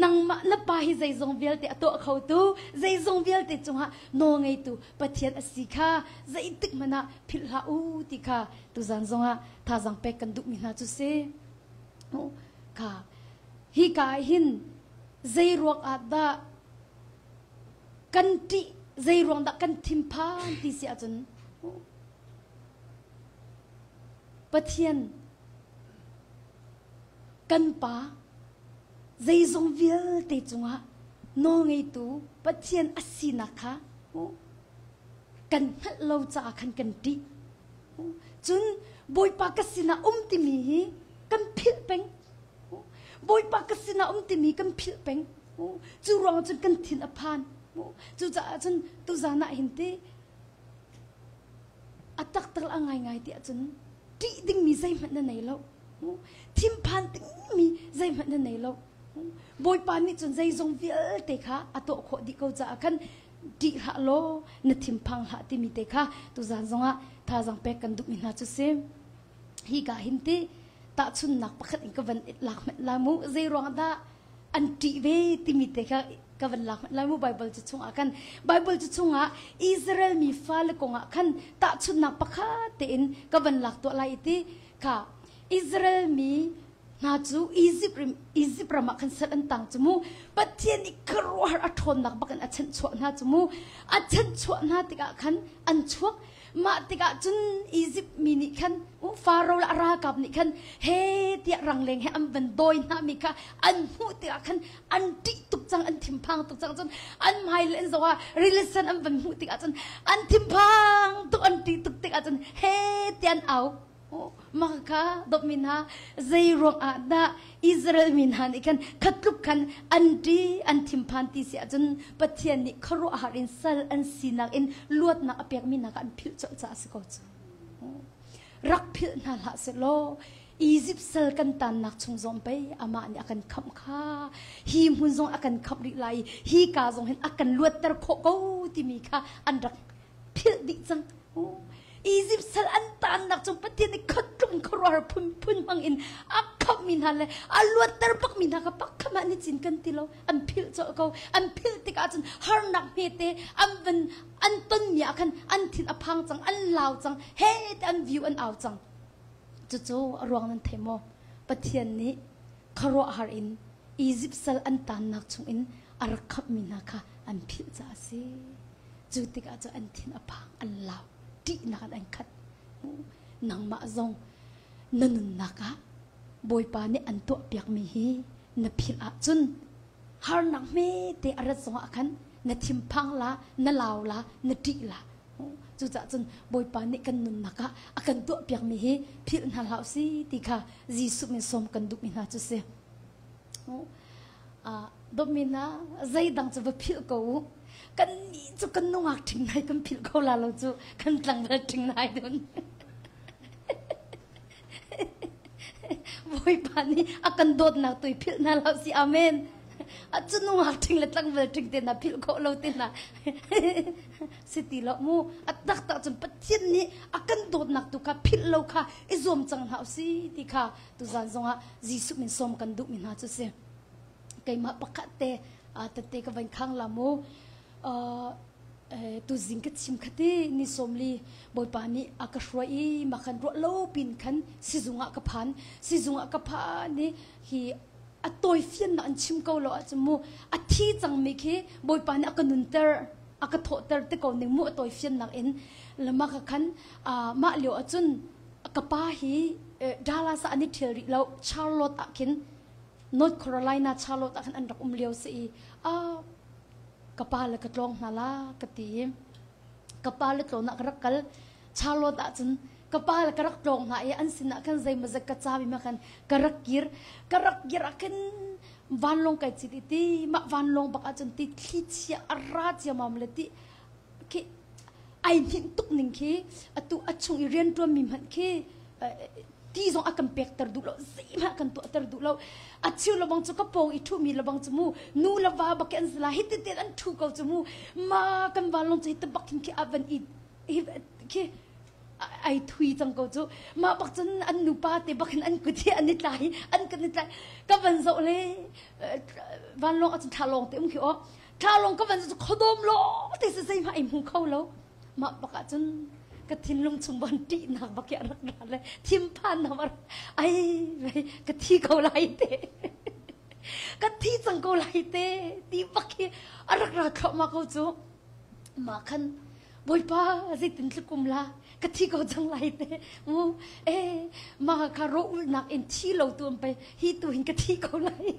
nangmah na pa hi zeizong vialte a tuah khotu zeizong vialte cungah nawlngeitu Pathian a si kha zeitik hmanh ah philh hlah u ti kha tuzan zongah thazaang pek kan duhmi hna cu si kha hi ka ah hin Zeiruang ah dah kan ṭih, zeiruang dah kan thinphan ti si ahcun Pathian kan Pa zeizong vialte cungah nawlngeitu Pathian a sinak kha. Kan hngalh lo caah khan kan ṭih. Cun Bawipa ka sinah um timi hi kan philh peng. Bawipa ka sinah um timi kan philh peng. Cu ruang cun kan thin a phan. Cucaah cun tuzan ah hin ti a taktak a ngaingai ti ahcun ṭih dingmi zeihmanh na nei lo. Thinphan dingmi zeihmanh na nei lo. Bawipa nih cun zeizong vialte kha a tuah khawh dih ko caah khan ṭih hlah law na thinphang hlah timi te kha tuzan zongah thazaang pek kan duhmi hna cu si. Hi ka hin ti tahchunnak pakhat in ka van lak hmanh lai mu. Zei ruang dah an ṭih ve timi te kha ka van lak hmanh lai mu Bible cu chungah khan Bible cu chungah Israel mi fale kongah khan tahchunnak pakhat tein ka van lak tuah lai ti kha Israel mi hna cu Egypt ram Egypt ram ah khan sal an tang cu mu Pathian nih khuaruahhar a ṭhawnnak bak in a chanhchuah hna cu mu a chanhchuah hna tikah khan an chuak mah tikah cun Egypt mi nih khan Faro le a ralkap nih khan he tiah rangleng he an van dawi hna mi kha an hmuh tikah khan an ṭih tuk cang an thinphang tuk cang cun an hmai le an zoh ah rilisen an van hmuh tikah cun an thinphang tuk an ṭih tuk tikah cun he tiah an au Mah kha dawtmi hna zei ruangah dah Israel mi hna nih khan khatluk khan an ṭih an thinphan ti si ahcun Pathian nih khuaruahhar in sal an sinak in luatnak a pekmi hna kha an philh colh caah a si ko cu. Rak philh hna hlah sehlaw Izipt sal kan tannak chung zong pei amah nih a kan khamh kha hi hmun zong a kan khamh rih lai i hi ka zong hin a kan luatter khawh ko timi kha an rak philh dih cang. Egypt sal an tannak cung Pathian nih khatlung khuaruahhar phunphun hmang in a khamhmi hna le a luatter bakmi hna kha pakhat ah nicin kan ti lo an philh colh ko an philh tikah cun harnak hmete an van an tonmi ah khan an thin a phang cang an lau cang he te an view an au cang cucu a ruang nan thei maw Pathian nih khuaruahhar in Egypt sal an tannak chungin a rak khamhmi hna kha an philh caah a si. Cu tikah cu an thin a phang, an lau, ṭihnak in an khat. Nangmah zong na nunnak ah Bawipa nih an tuahpiakmi hi na philh ahcun harnak hmete a rat zongah khan na thinphang la, na lau la, na ṭih la. Cucaah cun Bawipa nih kan nunnak ah a kan tuahpiakmi hi philh hna hlah usih ti kha Jesuh min sawm kan duhmi hna cu si. Dawtmi hna, zeidang cu va philh ko u. Kan nih cu kan nungak ṭhing nai kan philh kho la lo cu kan tlangval ṭhing nai dun. Bawipa nih a kan dawtnak tu i philh hna hlah si. Amen. A cu nungak ṭhing le tlangval ṭhing te hna philh khawh lo te hna si ti lo mu. A taktak cun Pathian nih a kan dawtnak tu kha philh lo kha i zuam cang hna usih ti kha tuzan zongah Jesuh min sawm kan duhmi hna cu si. Keimah pakhat te tette ka van khang la mu. Tuzing ka chim khati ni sawmli Bawipa nih a ka hruai i makhan ruah lo pin khan sizung ah ka phan. Sizung ah ka phan i hi a tawi fiannak an chim ko lo ahcun mu a thi cangmi khi Bawipa nih a ka nunter a ka thawhter te ko ning mu a tawi fiannak in lama ka khan mah lio ahcun ka pa hi Dallas ah an i ṭhial rih lo Charlotte ah khin North Carolina Charlotte ah khan an rak um lio si i a ka pa le ka tlawng hna la ka ti i ka pa le tlawn ah ka rak kal Charlotte ah cun ka pa le ka rak tlawng hna i an sinah khan zeimawzat ka cabi ma khan ka rak kir ka rak kir ah khin vanlawng kai cit i ti mah vanlawng bak ah cun ti thli chia a ra ciamam le ti khi ai hninh tuk ning khi atu a chung i rianṭuan mi hmanh khi ti zong a kan pekter duh lo zeihmanh a kan tuahter duh lo a chiu lebang cu ka pawng i ṭhu mi lebang cu mu nu le va bak an zala hi te an ṭhu ko cu mu ma kan vanlawng cu hi te bak hin khi a van i khi ai thui cang ko cu mah bak cun an nupa te bak hin an kut hi an i tlai an kan i tlai ka van zoh le vanlawng ah cun thla lawng te um khi aw Thla lawng ka van cu khuadawm lawng te si zeihmah ei hmu kho lo. Mah bak ah cun ka thinlung chung van ṭihnak bak hi a rak ra le thinphannak a ai ka thi ko lai te. Ka thi cang ko lai te ti bak hi a rak ra thluahmah ko cu. Mah khan Bawipa zeitin tlukum la ka thi ko cang lai te mu e mah kha ro ulnak in thi lo tu an pei hi tu hin ka thi ko lai.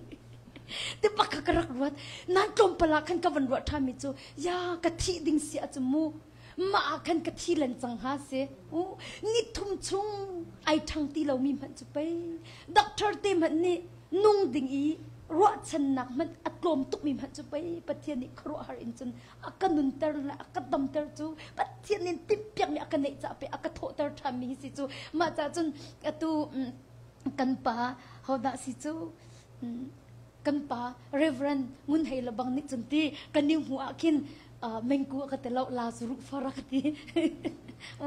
Ti bak kha ka rak ruat. Nan tlawmpal ah khan ka van ruah ṭhanmi cu, ya ka thih ding si ahcun mu. Mah ah khan ka thi len cang hnga si. Ni thum chung ai ṭhang ti lomi hmanh cu pei doctor te hmanh nih nung ding i ruahchannak hmanh a tlawm tukmi hmanh cu pei Pathian nih khuaruahhar in cun a ka nunter le a ka damter cu Pathian nih timhpiakmi a ka neih caah pei a ka thawhter ṭhanmi hi si cu. Mah caah cun atu kan pa hodah si cu kan pa Reverend Ngun Hei Lebang nih cun ti kan i hmuh ah khin mengku a ka ti lo Lazarus far a ka ti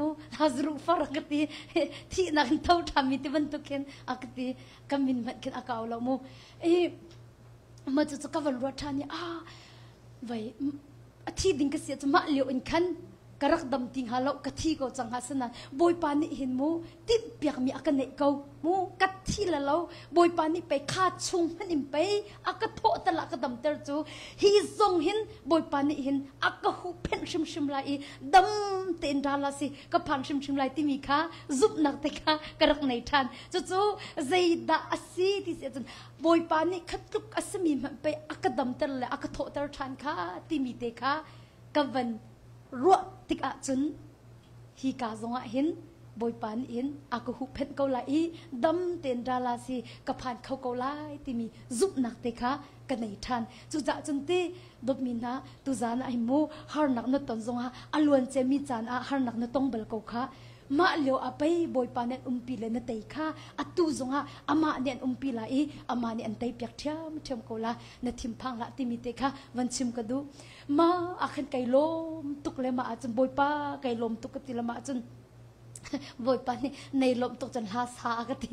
u Lazarus far a ka ti thihnak in tho ṭhanmi ti bantuk khin a ka ti ka min hmanh khin a kau lo mu i ma cu cu ka van ruat ṭhan i ah vai a thi ding ka si cu mah lio in khan ka rak dam ti hnga lo ka thi ko cang hnga sinain Bawipa nih hin mu timhpiakmi a ka neih ko mu ka thi la lo Bawipa nih pei kha chung hmanh in pei a ka thawh tal ah ka damter cu hi zong hin Bawipa nih hin a ka huhphenh hrimhrim lai i dam tein ra la si ka phan hrimhrim lai timi kha zumhnak te kha ka rak nei ṭhan cucu zeidah a si ti si ahcun Bawipa nih kha tluk a simi hmanh pei a ka damter le a ka thawhter ṭhan kha timi te kha ka van ruah tik ahcun hi ka zongah hin Bawipa nih hin a ka huhphenh ko lai i dam tein ra la si ka phan kho ko lai timi zumhnak te kha ka nei ṭhan. Cucaah cun ti dawtmi hna tuzaan ah hin mu harnak na ton zongah a luan ciami caan ah harnak na tong bal ko kha mah lio ah pei Bawipa nih an umpi le na tei kha atu zongah amah nih an umpi lai i amah nih an tei piak ṭhiamṭhiam ko la na thinphang hlah timi te kha van chim ka duh. Ma ah khan kai lawm tuk le mah ahcun Bawipa kai lawm tuk ka ti le mah ahcun Bawipa nih nei lawm tuk cun hla sa a ka ti.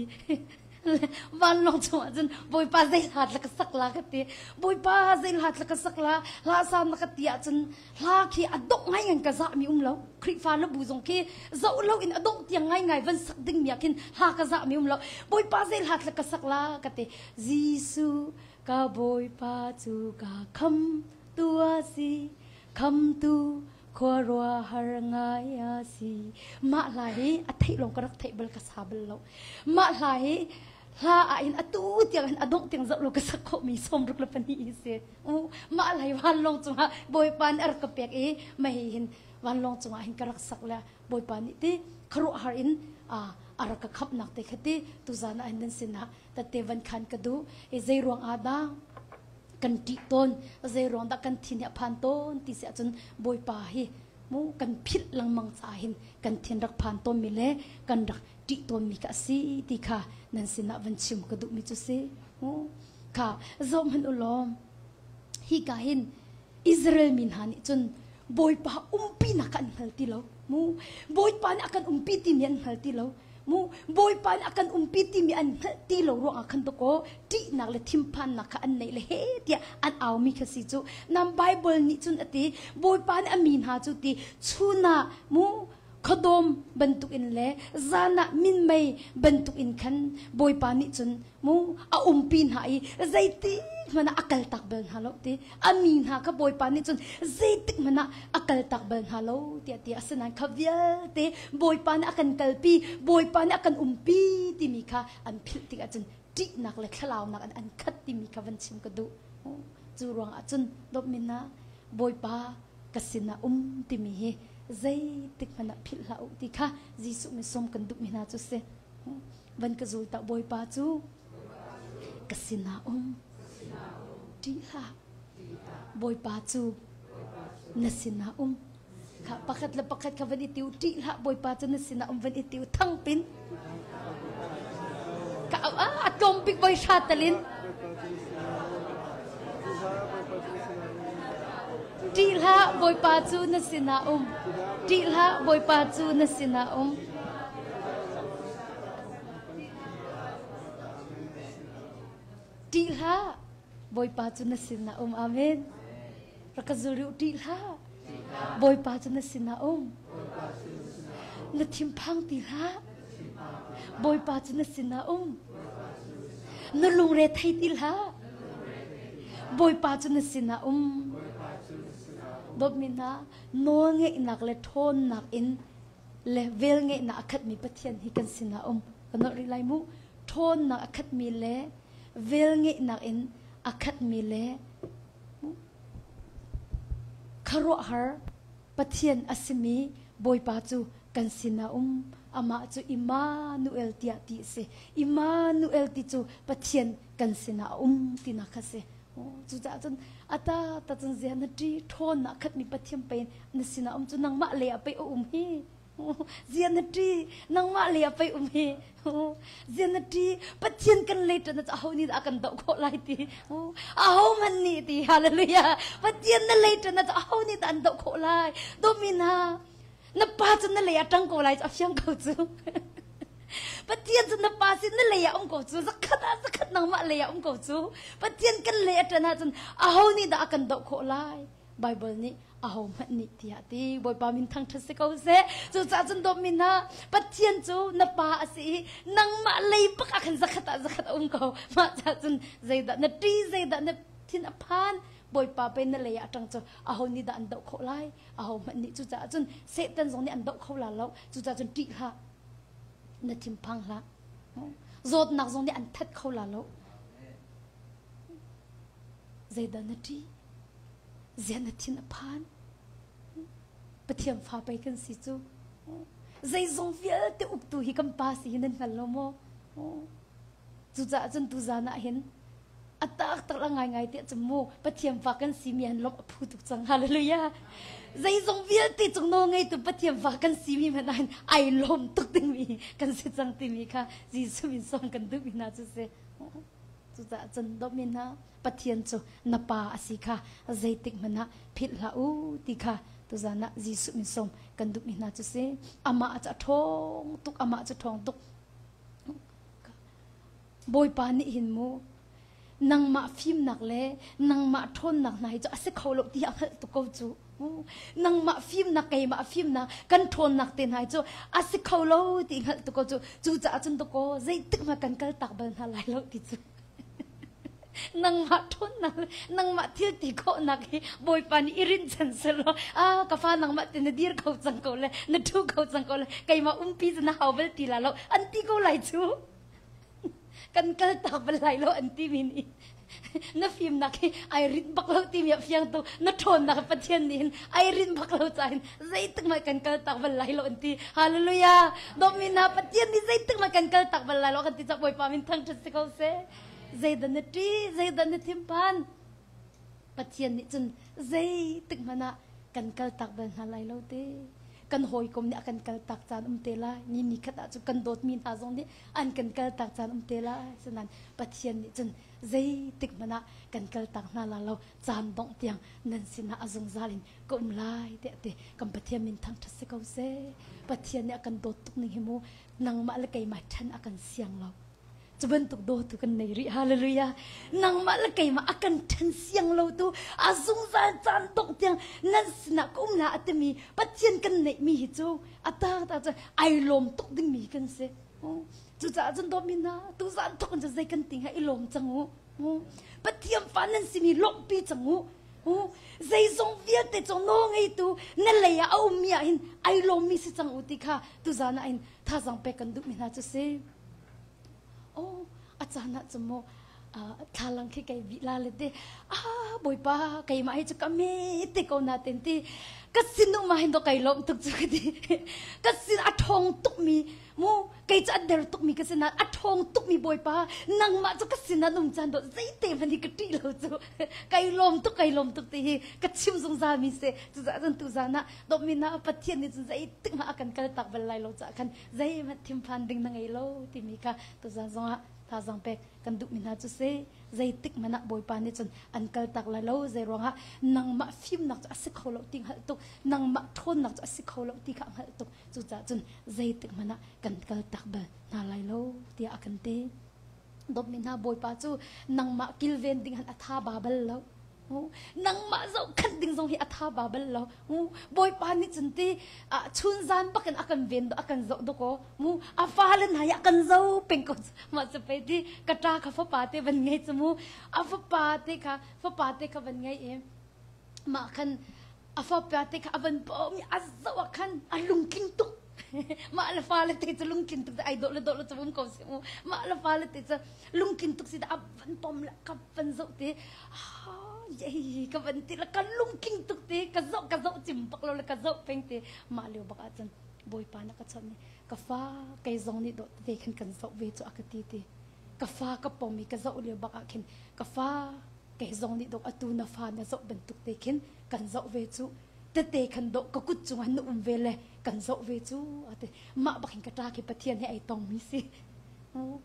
Vanlawng chung ahcun Bawipa zei hla tla ka sak la ka ti. Bawipa zei hla tla ka sak la hla sa na ka ti ahcun hla khi a dongh ngai ngai ka zahmi um lo. Khrihfa le bu zong khi zoh lo in a dongh tiang ngai ngai van sak ding mi ah khin hla ka zahmi um lo. Bawipa zei hla tla ka sak la ka ti. Jesuh Ka Bawipa cu ka khamtu a si, khamtu khuaruahhar ngai a si. Mah hla hi a theih lawng ka rak theih bal ka sa bal lo. Mah hla hi hla ah hin atu tiang hin a dongh tiang zoh lo ka sak khawhmi 62 hi si. U mah hla hi vanlawng cungah Bawipa nih a rak ka pek i mah hi hin vanlawng cungah hin ka rak sak le Bawipa nih ti khuaruahhar in a rak ka khamhnak te kha ti tuzan ah hin nan sinah tette van khan ka duh i zei ruang ah dah kan ṭih tawn zei ruang dah kan thin hi a phan tawn ti si ahcun Bawipa hi mu kan philh lengmang caah hin kan thin rak phan tawnmi le kan rak ṭih tawnmi kha a si ti kha nan sinah van chim ka duhmi cu si mu kha zoh hmanh u law hi ka hin Israel mi hna nih cun Bawipa umpinak kha an hngal ti lo mu Bawipa nih a kan umpi timi an hngal ti lo mu Bawipa nih a kan umpi timi an hngalh ti lo ruangah khan dakaw ṭihnak le thinphannak kha an neih le he tiah an aumi kha si cu nam Bible nih cun a ti Bawipa nih a mi hna cu ti chun ah mu khuadawm bantukin le zan ah minmei bantukin khan Bawipa nih cun mu a umpi hna i zeitik hmanh ah a kaltak bal hna lo ti a mi hna kha Bawipa nih cun zeitik hmanh ah a kaltak bal hna lo tiah ti asinain kha vialte Bawipa nih a kan kalpi Bawipa nih a kan umpi timi kha an philh tikah cun ṭihnak le thlalaunak an an khat timi kha van chim ka duh cu ruangah cun dawtmi hna Bawipa ka sinah um timi hi zeitik hmanh ah philh hlah u ti kha Jesuh min sawm kan duhmi hna cu si van ka zul ta Bawipa cu ka sinah um ṭih hlah Bawipa cu na sinah um kha pakhat le pakhat kha van i tiu ṭih hlah Bawipa cu na sinah um van i tiu thangpin ka a tlawm bik voi hra talin Ṭih hlah Bawipa cu na sinah um ṭih hlah Bawipa cu na sinah um Ṭih hlah Bawipa cu na sinah um amen rak ka zul rih ṭih hlah Bawipa cu na sinah um na thinphang ti hlah Bawipa cu na sinah um na lungre thei ti hlah Bawipa cu na sinah um dawtmi hna nawlngeihnak le ṭhawnnak in le velngeihnak a khatmi Pathian hi kan sinah um ka nolh rih lai mu ṭhawnnak a khatmi le velngeihnak in a khatmi le khuaruahhar. Pathian a simi Bawipa cu kan sinah um. Amah cu Immanuel tiah ti a si. Immanuel ti cu Pathian kan sinah a um tinak kha si. Cucaah cun ata ta cun zia na ṭi ṭhawnnak khatmi Pathian pei na sinah um cu nangmah lei ah pei a um hi. Zia na ṭi nangmah lei ah pei um hi. Zia na ṭi Pathian kan lei ṭan ah aho nih dah a kan doh khawh lai ti. Aho hmanh nih ti hallelujah. Pathian na lei ṭan ah aho nih dah an doh khawh lai. Dawmi hna na pa cu na lei ah ṭang ko lai cu a fiang ko cu. Pathian cu na pa sin na lei ah um ko cu zakhat ah zakhat nangmah lei ah um ko cu Pathian kan lei a ṭan ahcun aho nih dah a kan doh khawh lai Bible nih aho hmanh nih tiah ti Bawipa min thangṭhat si ko seh cucaah cun dawtmi hna Pathian cu na pa a si i nangmah lei bak ah khan zakhat ah zakhat a um ko mah caah cun zeidah na ṭi zeidah na thin a phan Bawipa pe na lei ah ṭang cu aho nih dah an doh khawh lai aho hmanh nih cucaah cun Satan zong nih an doh kho la lo cucaah cun ṭih hlah na thinphang hlah zawtnak zong nih an that kho la lo zeidah na ṭih ziah na thin a phan Pathian fa pei kan si cu zeizong vialte uktu hi kan pa si hi nan hngal lo maw Cucaah cun tuzan ah hin a taktak la ngaingai tiah cun mu Pathian fa kan simi han lawmh a phu tuk cang. Hallelujah. Zeizong vialte cung nawl ngeitu Pathian fa kan simi hmanh ah hin ai lawm tuk dingmi kan si cang timi kha Jesuh min sawm kan duhmi hna cu si. Cucaah cun dawtmi hna Pathian cu na pa a si kha zeitik hmanh ah philh hlah u ti kha tuzan ah Jesuh min sawm kan duhmi hna cu si. Amah cu a ṭhawng tuk, amah cu ṭhawng tuk. Bawipa nih hin mu nangmah fimnak le nangmah ṭhawnnak hna hi cu a si kho lo ti a hngalh tuk ko cu. Nangmah fimnak keimah fimnak kan ṭhawnnak te hna hi cu a si kho lo ti hngalh tuk ko cu. Cucaah cun dakaw zeitik hmanh kan kal tak bal hna lai lo ti cu. Nangmah ṭhawnnak le nangmah thil ti khawhnak hi Bawipa nih i rinhchan selaw ah ka fa nangmah te na dir kho cang ko le na ṭhu kho cang ko le keimah umpi cu na hau bal ti la lo an ti ko lai cu kan kal tak bal lai lo an ti mi nih na fimnak hi ai rinh bak lo timi a fiang tuk na ṭhawnnak Pathian nih hin ai rinh bak lo caah hin zeitik mah kan kal tak bal lai lo an ti hallelujah dawtmi hna Pathian nih zeitik mah kan kal tak bal lai lo kan ti cak Bawipa min thangṭhat si ko seh zeidah na ṭih zeidah na thinphan Pathian nih cun zeitik hmanh ah kan kal tak bal hna lai lo te kan hawikom nih a kan kal tak caan um te lai ni ni khat ah cun kan dawtmi hna zong nih an kan kal tak caan um te lai sinain Pathian nih cun zeitik hmanh ah kan kal tak hna la lo caan dongh tiang nan sinah a zungzal in ka um lai tiah ti kan Pathian min thangṭhat si ko seh Pathian nih a kan dawt tuk ning hi mu nangmah le keimah ṭhen a kan siang lo cu bantuk dawtu kan nei rih hallelujah nangmah le keimah a kan ṭhen siang lo tu a zungzal caan dongh tiang nan sinah ka um la a timi Pathian kan neihmi hi cu a tak tak cu ai lawm tuk dingmi kan si cucaah cun dawtmi hna tuzan thok in cu zei kan ti hnga i lawm cang u Pathian fa nan simi lawmhpi cang u zeizong vialte cu nawl ngeitu na lei ah a ummi ah hin ai lawmmi si cang u ti kha tuzan ah hin thazang pek kan duhmi hna cu si oh a caan ah cun mu thlalang khi kei bih la le te ah bawipa keimah hi cu ka me te ko na ten ti ka sin um ah hin do kai lawm tuk cu ka ti ka sin a ṭhawng tuk mi mu kei cu a der tuk mi ka sin ah a ṭhawng tuk mi bawipa nangmah cu ka sin ah um caan do zeite hmanh hi ka ṭih lo cu kai lawm tuk kai lawm tuk ti hi ka chim zungzal mi si cucaah cun tuzan ah dawtmi na Pathian nih cun zeitik hmanh a kan kal tak bal lai lo caah khan zeihmanh thinphan ding na ngei lo timi kha tuzan zongah thazaang pek kan duhmi hna cu si zeitik hmanh ah Bawipa nih cun an kal tak lai lo zei ruangah nangmah fimnak cu a si kho lo ti hngalh tuk nangmah ṭhawnnak cu a si kho lo ti kha hngalh tuk cucaah cun zeitik hmanh ah kan kal tak bal hna lai lo tiah a kan ti dawtmi hna Bawipa cu nangmah kilven ding han a tha ba bal lo nangmah zohkhenh ding zong hi a tha ba bal lo Bawipa nih cun ti chun zan bakin a kan ven a kan zoh dok aw mu a fale hna hi a kan zo peng ko mah cu pei ti ka ṭa kha fapa te van ngei cu mu a fapa te kha fapa te kha van ngei i mah khan a fapa te kha a van pawm i a zoh ah khan a lungtling tuk mah le fale te cu lungtlin tuk ai dawh le dawh le cu um ko si mu mah le fale te cu lungtlin tuk si a van pom le ka van zoh te. Hi ka van ti la ka lungtling tuk te ka zoh ka zoh cim bak lo le ka zoh peng te mah lio bak ahcun Bawipa na ka chawnh i ka fa kei zong nih dawh tete khin kan zoh ve cu a ka ti ti ka fa ka pom i ka zoh lio bak ah khin ka fa kei zong nih dawh atu na fa na zoh bantuk te khin kan zoh ve cu tete khan dawh ka kut cungah na um ve le kan zoh ve cu ati mah bak hin ka ṭa khi Pathian he ai tong mi si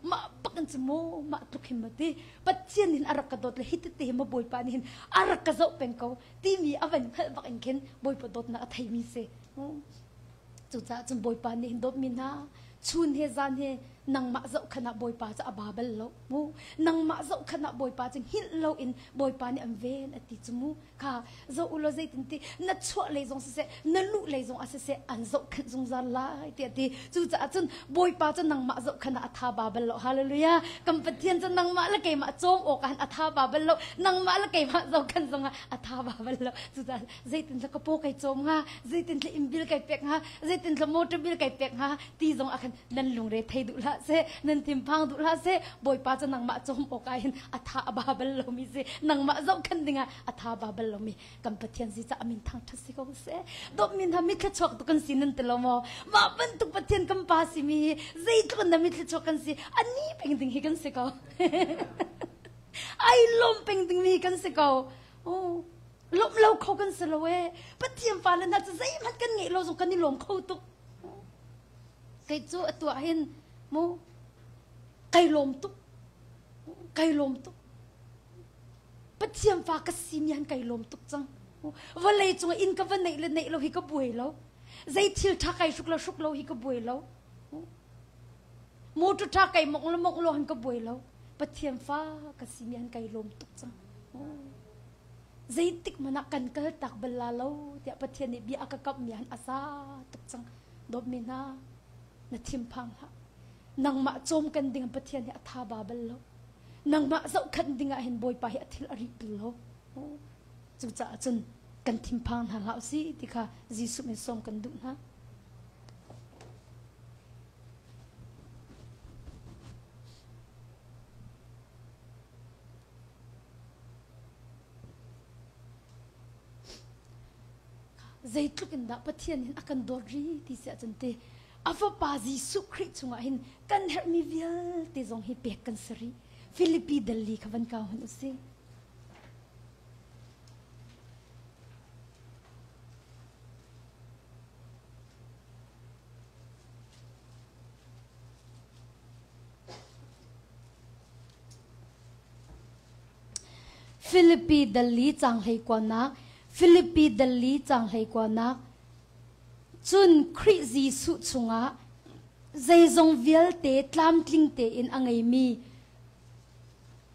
mah bak in cu mu mah tluk hin ma ti Pathian hin a rak ka dawt le hi tete hi ma Bawipa nih hin a rak ka zoh peng ko timi a van hngalh bak in khin Bawipa dawtnak a theimi si. Cucaah cun Bawipa nih hin dawtmi hna chun he zan he nangmah zohkhan ah Bawipa cu a ba bal lo mu. Nangmah zohkhan ah Bawipa cu hngilh loin Bawipa nih an ven a ti cu mu. Kha zoh u law zeitin ti na chuah lei zong siseh na luh lei zong ah siseh an zohkhenh zungzal lai tiah a ti. Cucaah cun Bawipa cu nangmah zohkhan ah a tha ba bal lo. Hallelujah. Kan Pathian cu nangmah le keimah cawm awk ah hin a tha ba bal lo. Nangmah le keimah zohkhan zong ah a tha ba bal lo. Cucaah zeitin ka paw kai cawm hnga zeitin inn bil kai pek hnga zeitin motor bil kai pek hnga ti zong ah khan nan lungre thei duh hlah seh nan thinphang duh hlah seh bawipa cu nangmah cawm awk ah hin a tha a ba bal lomi si nangmah zohkhan dingah a tha ba bal lomi kan pathian si ca amin thang ṭhat si ko seh dawtmi hna mitthla chuak tu kan si nan ti lo maw mah bantuk pathian kan pa si mi hi zeitluk in na mitthla chuak kan si ani peng ding hi kan si ko ai lawm peng ding mi kan si ko oh Lawmh lo kho kan si lo ee. Pathian fale hna cu zeihmanh kan ngeih lo zong kan i lawm kho tuk. Kei cu atu ah hin mu kai lawm tuk. Kai lawm tuk. Pathian fa ka si mi han kai lawm tuk cang. Vawlei cung inn ka va neih le neih lo hi ka buai lo. Zei thil tha kai hruk lo hruk lo hi ka buai lo. Motor tha kai mok lo mok lo han ka buai lo. Pathian fa ka si mi han kai lawm tuk cang. Zeitik hmanh ah kan kal tak bal la lo tiah Pathian nih bia a ka kamhmi han a za tuk cang. Dawtmi hna, na thinphang hlah. Nangmah cawm kan ding Pathian hi a tha ba bal lo. Nangmah zohkhenh ding ah hin Bawipa hi a thil a rih bal lo. Cucaah cun kan thinphang hna hlah usih ti kha Jesuh min sawm kan duh hna. Zeitluk in dah Pathian hin a kan dawt ri ti si ahcun ti a fapa Jesuh Khrih chungah hin kan herhmi vialte zong hi pek kan si rih. Filipi dal li kha van kau hun usih. Filipi dal li caang hleikuanak Filipi dal li caang hleikuanak Cun Khrih Jesuh chungah zeizong vialte tlamtling tein a ngeimi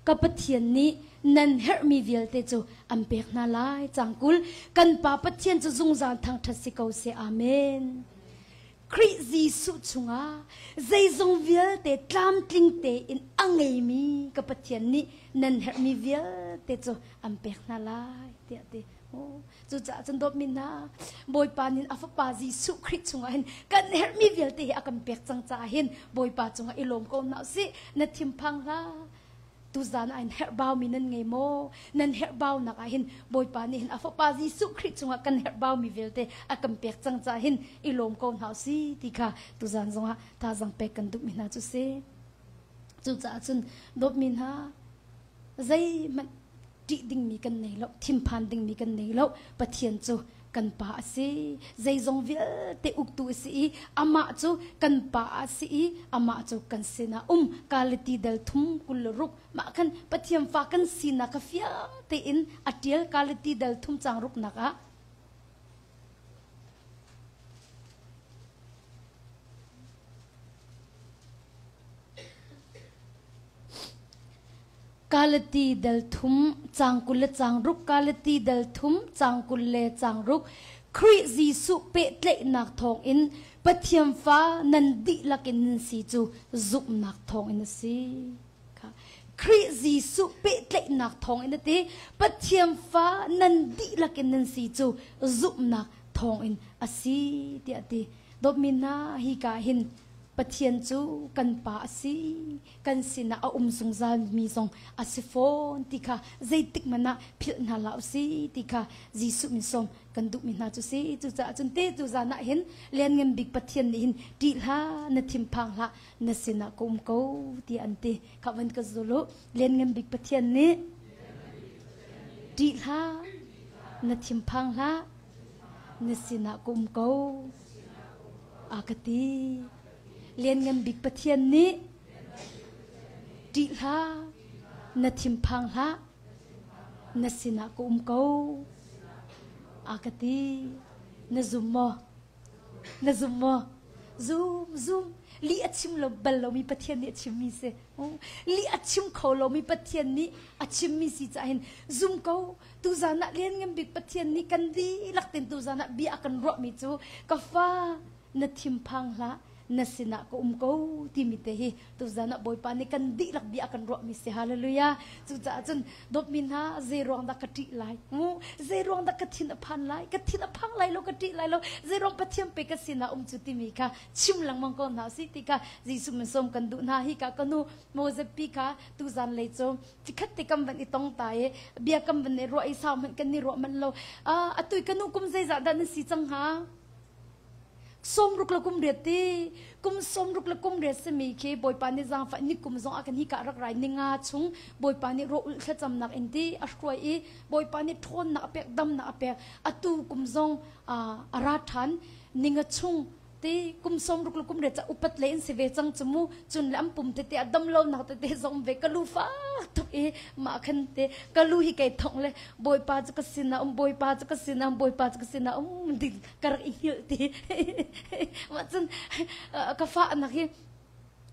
ka Pathian nih nan herhmi vialte cu an pek hna lai. Caang 20 Kan Pa Pathian cu zungzal thangṭhat si ko seh. Amen. Khrih Jesuh chungah zeizong vialte tlamtling tein a ngeimi ka Pathian nih nan herhmi vialte cu an pek hna lai tiah a ti. Cucaah cun dawtmi hna, Bawipa nih a Fapa Jesuh Khrih chungah hin kan herhmi vialte hi a kan pek cang caah hin Bawipa cungah i lawm ko hna usih. Na thinphang hlah. Tuzaan ah hin herhbaumi nan ngei maw? Nan herhbaunak ah hin Bawipa nih hin a Fapa Jesuh Khrih cungah kan herhbaumi vialte a kan pek cang caah hin i lawm ko hna usih ti kha tuzaan zongah thazaang pek kan duhmi hna cu si. Cucaah cun dawtmi hna zeihmanh ṭih dingmi kan nei lo, thinphan dingmi kan nei lo. Pathian cu kan pa a si. Zeizong vialte uktu a si i amah cu kan pa a si i amah cu kan sinah um. Kaliti dal thum 26 mah khan Pathian fa kan sinak kha fiang tein a ṭial. Kaliti dal thum caang ruknak ah. Kalati dal thum caang 20 le caang ruk Kalati dal thum caang 20 le caang ruk Khrih Jesuh pehtlaihnak thawngin Pathian fa nan dihlak in nan si cu zumhnak thawngin a si. Khrih Jesuh pehtlaihnak thawngin a ti Pathian fa nan dihlak in nan si cu zumhnak thawngin a si tiah a ti. Dawtmi hna hi ka hin. Pathian cu kan pa a si, kan sinah a um zungzal mi zong a si fawn ti kha zeitik hmanh ah philh hna hlah usih ti kha Jesuh min sawm kan duhmi hna cu si. Cucaah cun te tu zan ah hin Lianngan Bik Pathian nih hin ṭih hlah, na thinphang hlah, na sinah ka um ko tiah an ti. Kha van ka zul u. Lianngan Bik Pathian nih ṭih hlah, na thinphang hlah, na sinah ka um ko a ka ti. Lianngan Bik Pathian nih ṭih hlah, na thinphang hlah, na sinah ka um ko a ka ti. Na zum maw? Na zum maw? Zum, zum. Lih a chim lo bal lomi Pathian nih a chimmi si. Lih a chim kho lomi Pathian nih a chimmi si caah hin zum ko. Tuzan ah Lianngan Bik Pathian nih kan dihlak tein tuzan ah bia a kan ruahmi cu ka fa na thinphang hlah na sinah ka um ko timi te hi tuzan ah Bawipa nih kan dihlak bia a kan ruahmi si. Hallelujah. Cucaah cun dawtmi hna zei ruang dah ka ṭih lai? Mu zei ruang dah ka thin a phan lai? Ka thin a phang lai lo, ka ṭih lai lo. Zei ruang Pathian pe ka sinah um cu timi kha chim lengmang ko hna usih ti kha Jesuh min sawm kan duh hna. Hi ka ka nu Moses pi kha tuzan lei cu cikhat te kam van i tong ta i bia kam van i ruah i sau hmanh kan i ruah manh lo. Atu i ka nu kum zeizah dah nan si cang hnga? 68 ti kum 68 simi khi Bawipa nih zaangfah ni kum zong ah kan hi ka rak rai ni nga chung Bawipa nih rawh ulh thlacamnak in ti a hruai i Bawipa nih ṭhawnnak a pek damnak a pek atu kum zong a ra ṭhan ni nga chung ti kum 68 ca upat le in si ve cang cu mu cun le an pum tete a dam lo nak tete zong ve ka lu fak tuk i mah khan te ka lu hi kei thong le Bawipa cu ka sinah um Bawipa cu ka sinah um Bawipa cu ka sinah um ding ka rak i hngilh ti mah cun ka fah nak hi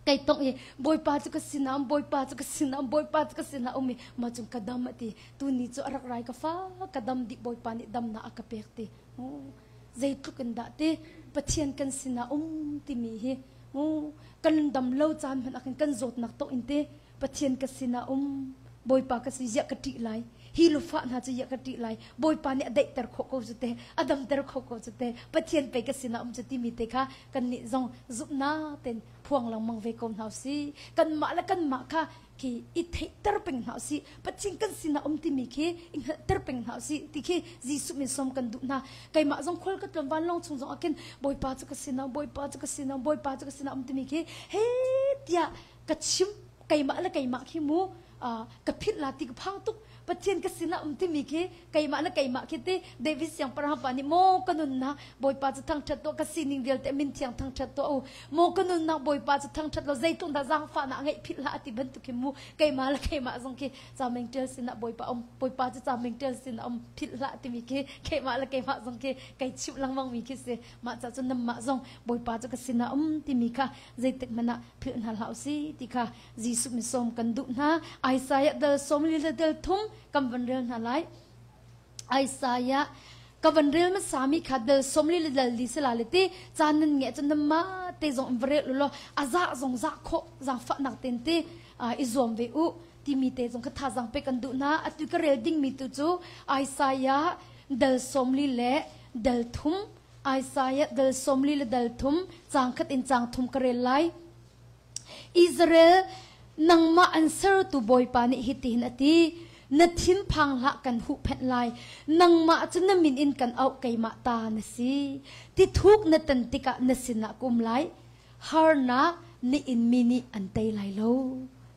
kei tong i Bawipa cu ka sinah um Bawipa cu ka sinah um Bawipa cu ka sinah um i mah cun ka dam a ti tu ni cu a rak rai ka fa ka dam dih Bawipa nih damnak a ka pek ti zeitluk in dah ti Pathian kan sinah um timi hi kan dam lo caan hmanh ah khan kan zawtnak tok in te Pathian ka sinah um Bawipa ka si ziah ka ṭih lai hi lufah hna cu ziah ka ṭih lai Bawipa nih a daihter khawh ko cu te a damter kho ko cu te Pathian pei ka sinah um cu timi te kha kannih zong zumhnak ten phuang lengmang ve ko hna usih kanmah le kanmah kha khi i theihter peng hna usih Pathian kan sinah um timi khi i hngalhter peng hna usih ti khi Jesuh min sawm kan duh hna keimah zong khual ka tluan vanlawng chung zong ah khin Bawipa cu ka sinah Bawipa cu ka sinah Bawipa cu ka sinah um timi khi he tiah ka chim keimah le keimah khi mu ka philh la ti ka phang tuk Pathian ka sinah um timi khi keimah le keimah khi ti David siangpahrang pa nih maw ka nunnak Bawipa cu thangṭhat tuah ka sining vialte min thiang thangṭhat tuah u maw ka nunnak Bawipa cu thangṭhat lo zeitluk dah zaangfahnak ngeih philh hlah ati bantuk khi mu keimah le keimah zong khi cameng ṭial sinah Bawipa um Bawipa cu cameng ṭial sinah um philh hlah timi khi keimah le keimah zong khi kai chimh lengmang mi khi si mah ca cun nanmah zong Bawipa cu ka sinah um timi kha zeitik hmanh ah philh hna hlah usih ti kha Jesuh min sawm kan duh hna. Isaiah dal 40 le dal thum kan van rel hna lai. Isaiah ka van rel hmasa mi kha dal 40 le dal li sila le ti caan nan nge cun nan ma te zong in va rel u law a za zong za khawh zaangfahnak ten ti i zuam ve u timi te zong kha thazaang pe kan duh hna. Atu ka rel ding mi tu cu Isaiah dal 40 le dal thum Isaiah dal 40 le dal thum caang khat in caang thum ka rel lai. Israel nangmah an sertu Bawipa nih hitihin a ti na thinphang hlah kan huhphenh lai nangmah cu na min in kan auh keimah ta na si tithuk na tan tikah na sinah ka um lai harnak na in mi nih an tei lai lo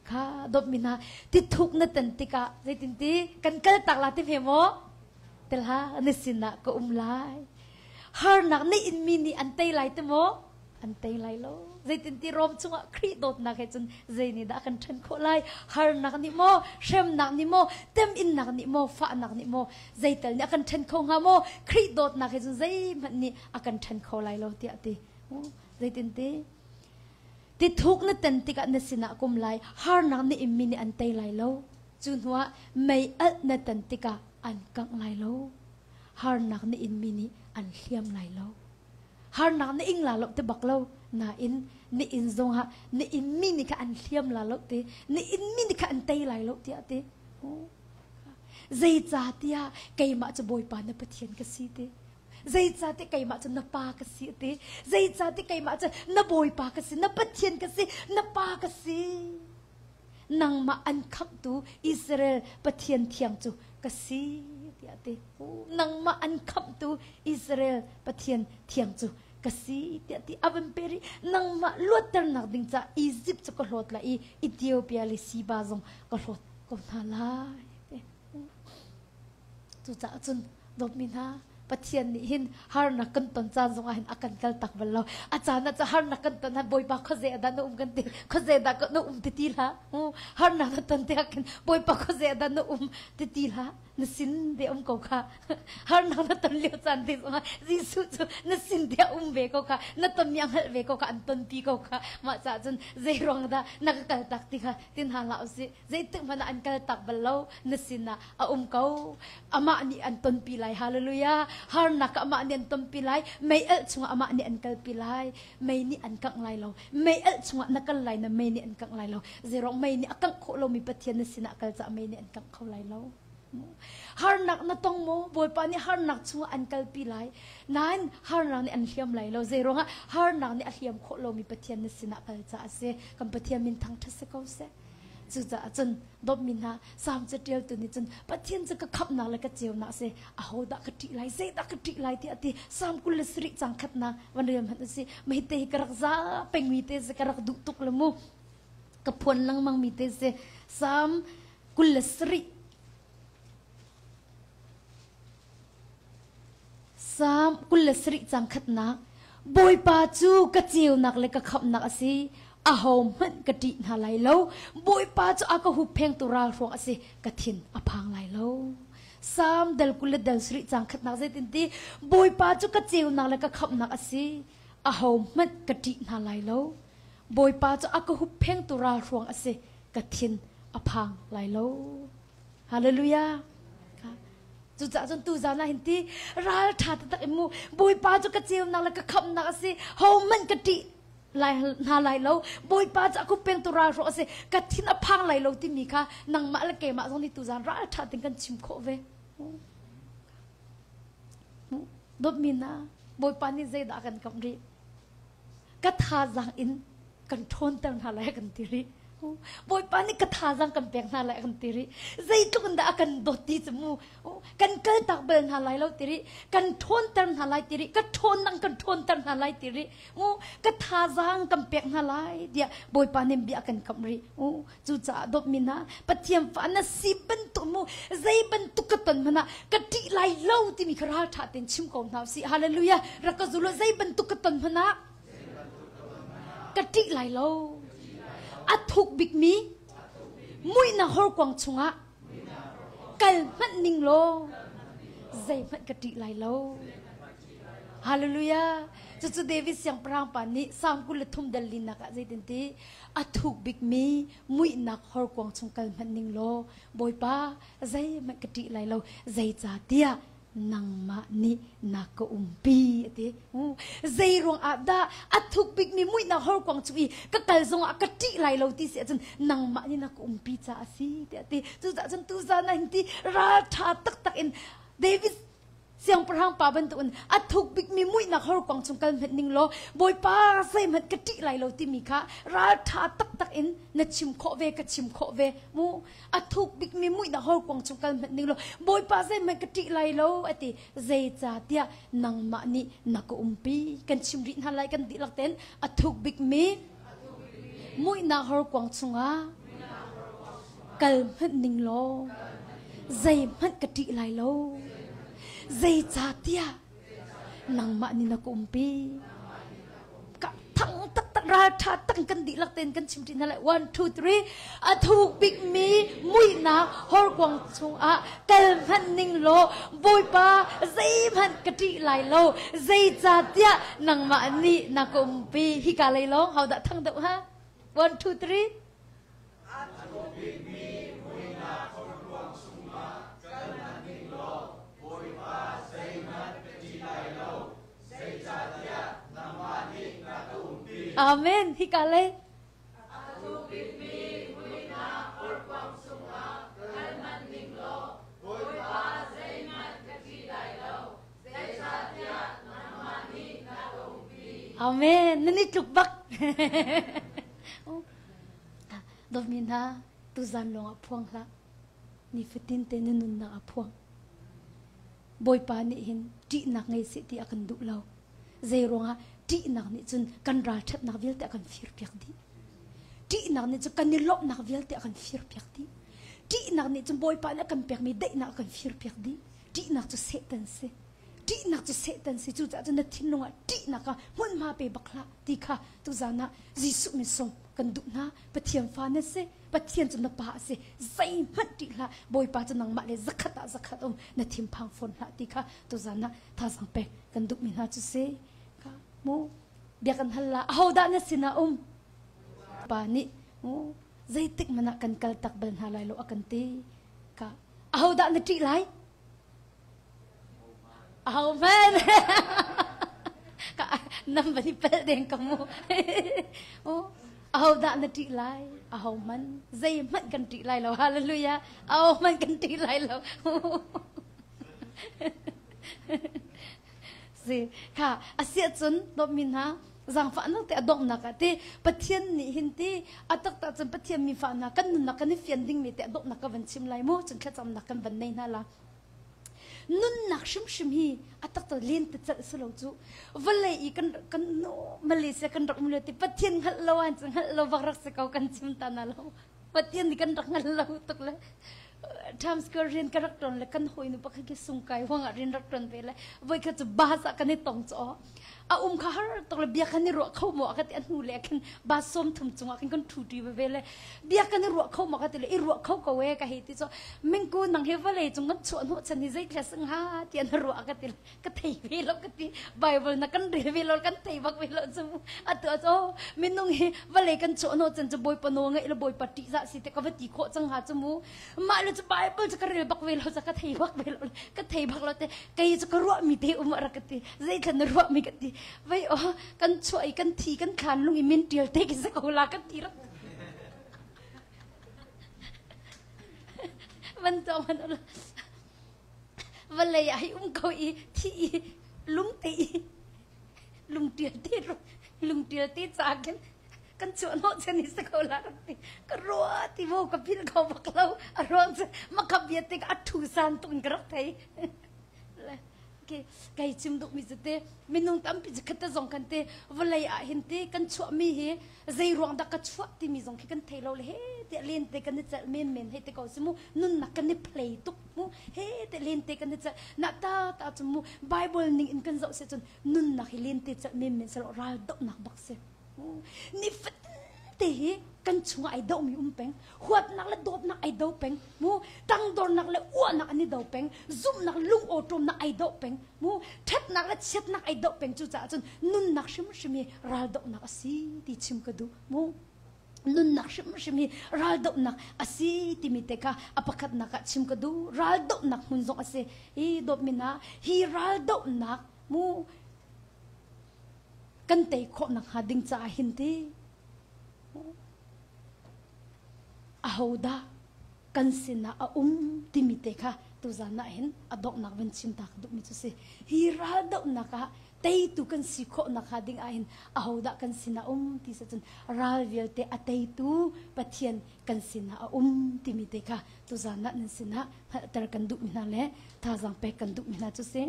kha dawtmi hna tithuk na tan tikah zeitinti kan kal tak la ti hme maw tel ha na sinah ka um lai harnak na in mi nih an tei lai ti maw an tei lai lo zeitinti Rom chungah Khrih dawtnak he cun zei nih dah kan ṭhen khawh lai harnak nih maw hremnak nih maw teminnak nih maw fahnak nih maw zeital nih a kan ṭhen kho hnga maw Khrih dawtnak he cun zeihmanh nih a kan ṭhen kho lai lo tiah ti zeitinti ti thuk na ten tikah na sinah kum lai harnak na immi nih an tei lai lo cu hnuah mei alh na tan tikah an kangh lai lo harnak na inmi nih an hliam lai lo harnak na ing la lo te bak lo nain na inn zongah na inmi nih kha an hliam la lo te na inmi nih kha an tei lai lo tiah ti zeicahtiah keimah cu Bawipa na Pathian ka si te. Zeicahtiah keimah cu na pa ka si a ti. Zeicahtiah keimah cu na Bawipa ka si, na Pathian ka si, na pa ka si. Nangmah an khamhtu Israel Pathian thiang cu ka si tiah a ti. Nangmah an khamhtu Israel Pathian thiang cu ka si tiah ti a van pe rih. Nangmah luatternak ding caah Egypt cu ka hlawt lai i Ethiopia le Siba zong ka hlawt ko hna lai. Cucaah cun dawtmi hna, Pathian nih hin harnak kan ton caan zongah hin a kan kal tak bal lo. A caan ah cu harnak kan ton han Bawipa khuaze ah dah na um kan ti. Khuaze dah na um ti ti hlah. Harnak na ton tikah khin Bawipa khuaze ah dah na um ti ti hlah. Na sin te um ko kha. Harnak na ton lio caan te zongah Jesuh cu na sin te a um ve ko kha. Na tonmi a hngalh ve ko kha, an tonpi ko kha. Mah caah cun zei ruang dah na ka kal tak ti kha ti hna hlah usih. Zeitik hmanh ah an kal tak bal lo. Na sinah a um ko. Amah nih an tonpi lai. Hallelujah. Harnak amah nih an tonpi lai. Mei alh chungah amah nih an kalpi lai. Mei nih an kangh lai lo. Mei alh chungah na kal lai na mei nih an kangh lai lo. Zeirong mei nih a kangh khawh lomi Pathian na sinah kal caah mei nih an kangh kho lai lo. Harnak na tong maw? Bawipa nih harnak chungah an kalpi lai. Nain harnak nih an hliam lai lo. Zeiruangah harnak nih a hliam khawh lomi Pathian na sinah kal caah a si. Kan Pathian min thangṭhat si ko seh. Cucaah cun dawtmi hna, Salm caṭialtu nih cun Pathian cu ka khamhnak le ka ceunak a si. Ahodah ka ṭih lai, zeidah ka ṭih lai tiah a ti. Salm 27 caang khatnak van rel hmanh u sih. Mah hi te hi ka rak za pengmi te si, ka rak duh tuk le mu. Ka phuan lengmangmi te si. Salm 27 Salm 27 caang khatnak Bawipa cu ka ceunak le ka khamhnak a si. Ahohmanh ka ṭih hna lai lo. Bawipa cu a ka hupphengtu ralhruang a si. Ka thin a phang lai lo. Salm dal 20 le dal sarih caang khatnak zeitin ti Bawipa cu ka ceunak le ka khamhnak a si. Ahohmanh ka ṭih hna lai lo. Bawipa cu a ka hupphengtu ralhruang a si. Ka thin a phang lai lo. Hallelujah. Cucaah cun tuzan ah hin ti ral ṭha taktak in mu Bawipa cu ka ceunak le ka khamhnak a si hohmanh ka ṭih lai hna lai lo Bawipa cu a kuppeng tu ral hrawh a si ka thin a phang lai lo timi kha nangmah le keimah zong nih tuzan ral ṭha tein kan chim khawh ve. Dawtmi hna Bawipa nih zeidah a kan kamh rih? Ka thazaang in kan ṭhawnter hna lai a kan ti rih. Bawipa nih ka thazaang kan pek hna lai a kan ti rih. Zeitluk in dah a kan dawt ti cu mu. Kan kaltak bal hna lai lo ti rih. Kan ṭhawnter hna lai ti rih. Ka ṭhawnnak kan ṭhawnter hna lai ti rih. Ka thazaang kan pek hna lai tiah Bawipa nih bia a kan kamh rih. Cucaah dawtmi hna, Pathian fa na si bantuk mu zei bantuk ka ton hmanh ah ka ṭih lai lo timi kha ralṭha tein chim ko hna usih. Hallelujah. Rak ka zul zei bantuk ka ton hmanh ah ka ṭih lai lo. A thuk bikmi muihnak horkuang chungah kal hmanh ning law zeihmanh ka ṭih lai lo. Hallelujah. Cucu David siangpahrang pa nih Salm 23 dal linak ah zeitin ti a thuk bikmi muihnak horkuang chung kal hmanh ning law Bawipa zeihmanh ka ṭih lai lo zeicahtiah nangmah nih na ka umpi a ti. Zei ruang ah dah a thuk bikmi muihnak horkuang chung i ka kal zongah ka ṭih lai lo ti si ahcun nangmah nih na ka umpi caah a si tiah a ti. Cucaah cun tuzan ah hin ti ralṭha taktak in David Siangpahrang pa bantukin a thuk bikmi muihnak horkuang chung kal hmenh ning law Bawipa zeihmanh ka ṭih lai lo timi kha ralṭha taktak in na chim khawh ve ka chim khawh ve mu a thuk bikmi muihnak horkuang chung kal hmenh ning law Bawipa zeihmanh ka ṭih lai lo a ti zeicahtiah nangmah nih na ka umpi kan chim rih hna lai kan dihlak tein a thuk bikmi muihnak horkuang chungah kal hmanh ning law zeihmanh ka ṭih lai lo zeicahtiah nangmah nih na ka umpi ka thang taktak ralṭha tak kan dihlak tein kan chim ṭi hna lai one two three a thuk bikmi muihnak horkuang chungah kal hmanh ning law bawipa zeihmanh ka ṭih lai lo zeicahtiah nangmah nih na ka umpi hika lei lawng hodah thang deuh ha one two three
A thuk bikmi muihnak horkuang chungah kal hmanh ning law Bawipa zeihmanh ka ṭih lai lo, zeicahtiah nangmah nih na ka umpi.
Amen. Hika lei.
A thuk bikmi muihnak horkuang chungah kal hmanh ning law Bawipa zeihmanh ka ṭih lai lo, zeicahtiah.
Amen. Nan i tluk bak. Dawtmi hna, tuzan lawng ah phuang hlah. Nifatin te na nunnak ah phuang. Bawipa nih hin ṭihnak ngei seh ti a kan duh lo. Zei ruangah ṭihnak nih cun kan ralṭhatnak vialte a kan firpiak dih. Ṭihnak nih cun kan i lawmhnak vialte a kan firpiak dih. Ṭihnak nih cun Bawipa nih a kan pekmi daihnak a kan firpiak dih. Ṭihnak cu Satan si. Ṭihnak cu Satan si. Cucaah cun na thinlung ah ṭihnak ah hmunhma pe bak hlah ti kha tuzan ah Jesuh min sawm kan duh hna. Pathian fa na si. Pathian cu na pa a si. Zeihmanh ṭih hlah. Bawipa cu nangmah le zakhat ah zakhat um na thinphang fawn hlah ti kha tuzan ah thazaang pek kan duhmi hna cu si. Ka mu bia kan hal la. Ahodah na sinah um? Pa nih mu zeitik hmanh ah kan kal tak bal hna lai lo a kan ti. Ka ahodah na ṭih lai? Ahohmanh ka nam van i pel deng ka mu. Ahodah na ṭih lai? Ahohmanh zeihmanh kan ṭih lai lo. Hallelujah. Ahohmanh kan ṭih lai lo. Si kha asiah cun dawtmi hna zaangfahnak te a donghnak ah ti Pathian nih hin ti a taktak cun Pathian mi fa hna kan nunnak kan i fian dingmi te a donghnak ka van chim lai mu cun thlacamnak kan van nei hna la. Nunnak hrimhrim hi a taktak len te celh si lo cu vawlei i kan kan Malaysia kan rak um lio ti Pathian hngalh lo an cu hngalh lo bak rak si ko kan chim ta na lo Pathian nih kan rak hngal lo tuk le Times Square rian ka rak ṭuan le kan hawinu pakhat khi sungkai huangah rian rak ṭuan ve le voikhat cu bus ah kan i tong cu a um kha har tuk le bia kan i ruah kho maw ka ti a hnu le khin bus 30 cungah khin kan ṭhu ṭi ve le bia kan i ruah kho maw ka ti le i ruah kho ko e ka hei ti cu mingku nang hi vawlei cung kan chuah hnawh chan hi zei thla sing ha ti an ruah ka ti ka thei ve lo ka ti Bible na kan rel ve lo kan thei bak ve lo cu atu cu minung hi vawlei kan chuah hnawh chan cu Bawipa nawl ngaih le Bawipa ṭihzah si te ka va ti khawh cang ha cu mu mah le cu Bible cu ka rel bak ve lo ca ka thei bak ve lo ka thei bak lo te kei cu ka ruah mi te um ra ka ti zeithlan na ruah mi ka ti vei o kan chuah i kan thi kan thlan lung i min tial te ki sa ko la ka ti rak van to man vawlei ah hi um ko i thi i lungte i lungtial te lungtial te ca khin kan chuah hnawh chan hi si ko la rak ti ka rua ti mo ka phil kho bak lo a ruang cu makha bia te a thu san tuk in ka rak thei kai chim duk mi cu te minung tampi cu khat te zong kan te vawlei ah hin te kan chuah mi hi zei ruang dah ka chuah timi zong khi kan thei lo le he te len te kan i celh men men hei te ko si mu nunnak kan i play tuk mu he te len te kan i celh na ta ta cu mu bible ning in kan zoh se cun nunnak hi len te celh men men selo ral dohnak bak si nifatin te hi kan chungah ai domi um peng huatnak le dawtnak ai do peng mu tangdornak le uahnak an i do peng zumhnak lungawṭawmnak ai do peng mu ṭhatnak le chiatnak ai do peng cucaah cun nunnak hrimhrim hi raldohnak a si ti chim ka duh mu nunnak hrimhrim hi raldohnak a si timi te kha a pakhatnak ah chim ka duh raldohnak hmun zong a si hi dawtmi hna hi raldohnak mu kan tei khawh nakhnga ding caah hin ti ahodah kan sinah a um timi te kha tuzan ah hin a donghnak van chim ta ka duhmi cu si hi ral dohnak ah teitu kan si khawh nakhnga ding ah hin ahodah kan sinah um ti sa cun ral vialte a teitu Pathian kan sinah a um timi te kha tuzan ah nan sinah hngalhter kan duhmi hna le thazaang pek kan duhmi hna cu si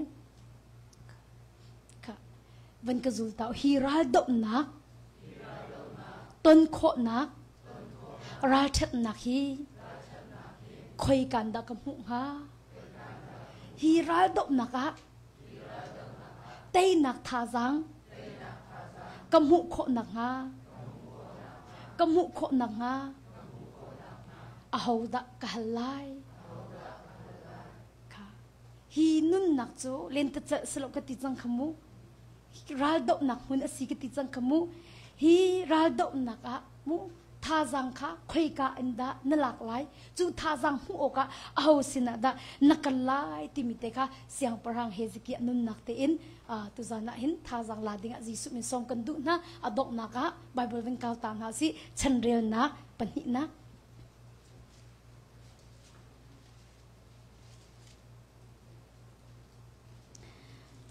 Van ka zul ta hi ral dohnak ton khawhnak ralṭhatnak hi khoi kan dah ka hmuh hnga hi ral dohnak ah teinak thazaang ka hmuh khawh nakhnga ka hmuh khawh nakhnga ahodah ka hal lai Kha hi nunnak cu lentecelh si lo ka ti cang kha mu. Raldohnak hmun a si ka ti cang kha mu. Hi raldohnak ah mu thazaang kha khoika in dah na lak lai cu thazaang hmuh awkah aho sinah dah na kal lai timi te kha siangpahrang Hezekiah nunnak tein tuzan ah hin thazaang la dingah Jesuh min sawm kan duh hna a donghnak ah Bible vin kau ta hna si chanrelnak pahnihnak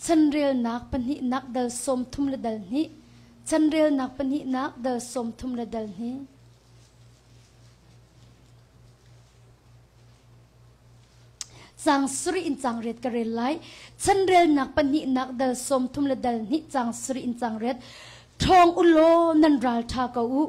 Chanrelnak pahnihnak dal 30 le dal hnih. Chanrelnak pahnihnak dal 30 le dal hnih. Cang sarih in cang riat ka rel lai. Chanrelnak pahnihnak dal 30 le dal hnih cang sarih in cang riat. Ṭhawng u law nan ral ṭha ko u.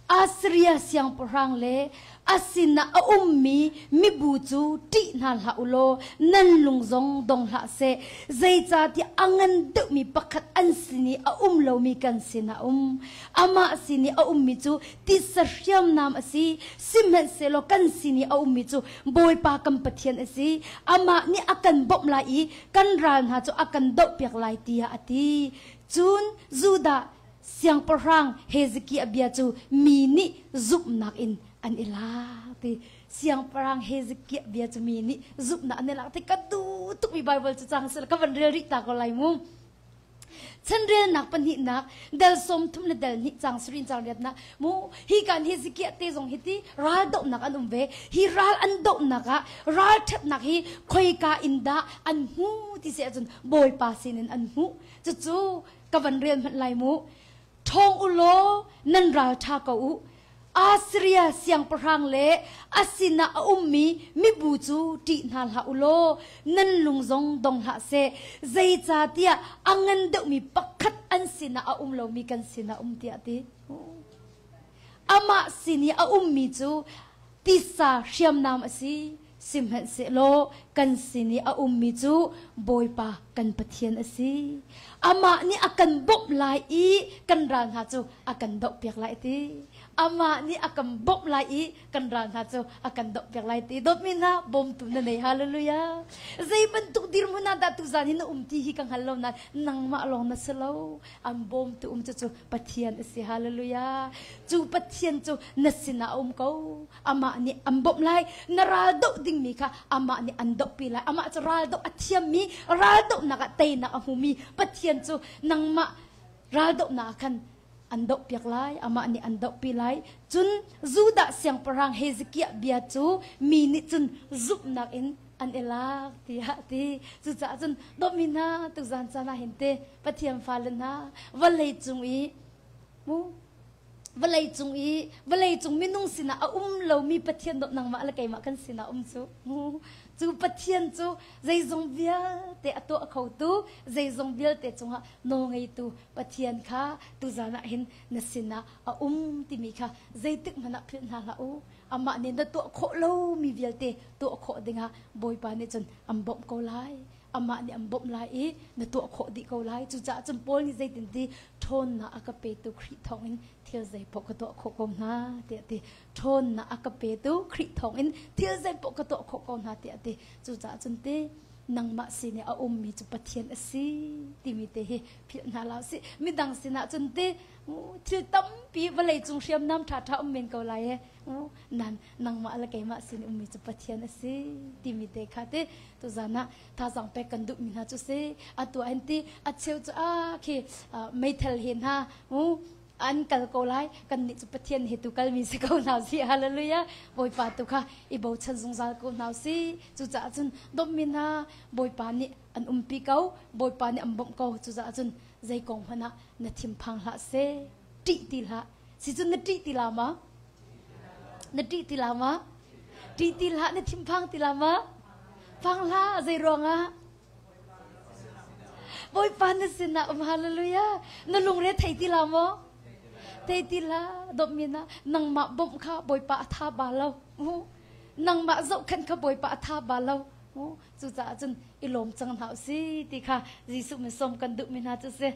Assiria siangpahrang le a sinah a ummi mibu cu ṭih hna hlah u law nan lung zong dong hlah seh. Zeicahtiah a ngan deuhmi pakhat an sin i a um lomi kan sinah a um. Amah sin i a ummi cu titsa hriamnam a si. Sihmanhsehlaw kan sin i a ummi cu Bawipa kan Pathian a si. Amah nih a kan bawmh lai i kan ral hna cu a kan dohpiak lai tiah a ti. Cun Judah siangpahrang Hezekiah bia cu mi nih zumhnak in an i lak ti. Siangpahrang Hezekiah bia cu mi nih zumhnak an i lak ti. Ka duh tukmi Bible cu cang sila ka van rel rih ta ko lai mu. Chanrelnak pahnihnak dal 30 le dal hnih cang surin cang riatnak mu hi kan Hezekiah te zong hi ti ral dohnak an um ve. Hi ral an dohnak ah ral ṭhatnak hi khoika in dah an hmu ti si ahcun Bawipa sinin an hmuh. Cucu ka van rel hmanh lai mu. Ṭhawng u law nan ral ṭha ko u. Assiria siangpahrang le a sinah a ummi mibu cu ṭih hna hlah u law nan lung zong dong hlah seh. Zeicahtiah a ngan deuhmi pakhat an sinah a um lomi kan sinah um tiah a ti. Amah sin i a ummi cu tisa hriamnam a si. Sihmanhsehlaw kan sin i a ummi cu Bawipa kan Pathian a si. Amah nih a kan bawmh lai i kan ral hna cu a kan dohpiak lai ti. Amah nih a kan bawmh lai i kan ral hna cu a kan dohpiak lai ti. Dawtmi hna, bawmtu na nei. Hallelujah. Zei bantuk dirhmun ah dah tuzan hi na um ti hi ka hngal lo nain nangmah lawng na si lo. An bawmtu um cu cu Pathian a si. Hallelujah. Cu Pathian cu na sinah a um ko. Amah nih an bawmh lai. Na ral doh dingmi kha amah nih an dohpi lai. Amah cu ral doh a thiammi, ral dohnak ah teinak a hmumi Pathian cu nangmah ral dohnak ah khan an dohpiak lai. Amah nih an dohpi lai. Cun Judah siangpahrang Hezekiah bia cu mi nih cun zumhnak in an i lak tiah a ti. Cucaah cun dawtmi hna tuzan caan ah hin te Pathian fale hna vawlei cung i mu vawlei cung i vawlei cung minung sinah a um lomi Pathian dawt nangmah le keimah kan sinah um cu cu Pathian cu zeizong vialte a tuah khotu zeizong vialte cungah nawlngeitu Pathian kha tuzan ah hin na sinah a um timi kha zeitik hmanh ah philh hna hlah u. Amah nih na tuah khawh lomi vialte tuah khawh dingah Bawipa nih cun an bawmh ko lai. Amah nih an bawmh lai i na tuah khawh dih ko lai. Cucaah cun Paul nih zeitin ti ṭhawnnak a ka petu Khrih thawngin thil zeipaoh ka tuah khawh ko hna tiah a ti. Ṭhawnnak a ka petu Khrih thawngin thil zeipaoh ka tuah khawh ko hna tiah a ti. Cucaah cun ti nangmah sin i a ummi cu Pathian a si timi te hi philh hna hlah usih. Midang sinah cun ti thil tampi vawlei cung hriamnam ṭhaṭha um men ko lai e. Nan nangmah le keimah sin ummi cu Pathian a si timi te kha ti tuzan ah thazaang pek kan duhmi hna cu si. Atu an ti a cheu cu a khi meithal he hna an kal ko lai kan nih cu Pathian he tu kalmi si ko hna si. Hallelujah. Bawipa tu kha i bochan zungzal ko hna si. Cucaah cun dawtmi hna Bawipa nih an umpi ko, Bawipa nih an bawmh ko. Cucaah cun zei kong hmanh ah na thinphang hlah seh, ṭih ti hlah. Si cun na ṭih ti la ma? Na ṭih ti la ma? Ṭih ti hlah, na thinphang ti la ma? Phang hlah, zei ruangah? Bawipa na sinah um. Hallelujah. Na lungre thei ti la maw? Thei ti hlah, dawtmi na nangmah bawmh kha Bawipa a tha ba lo. Nangmah zohkhenh kha Bawipa a tha ba lo. Cucaah cun i lawm cang hna u si ti kha Jesuh min sawm kan duhmi hna cu si.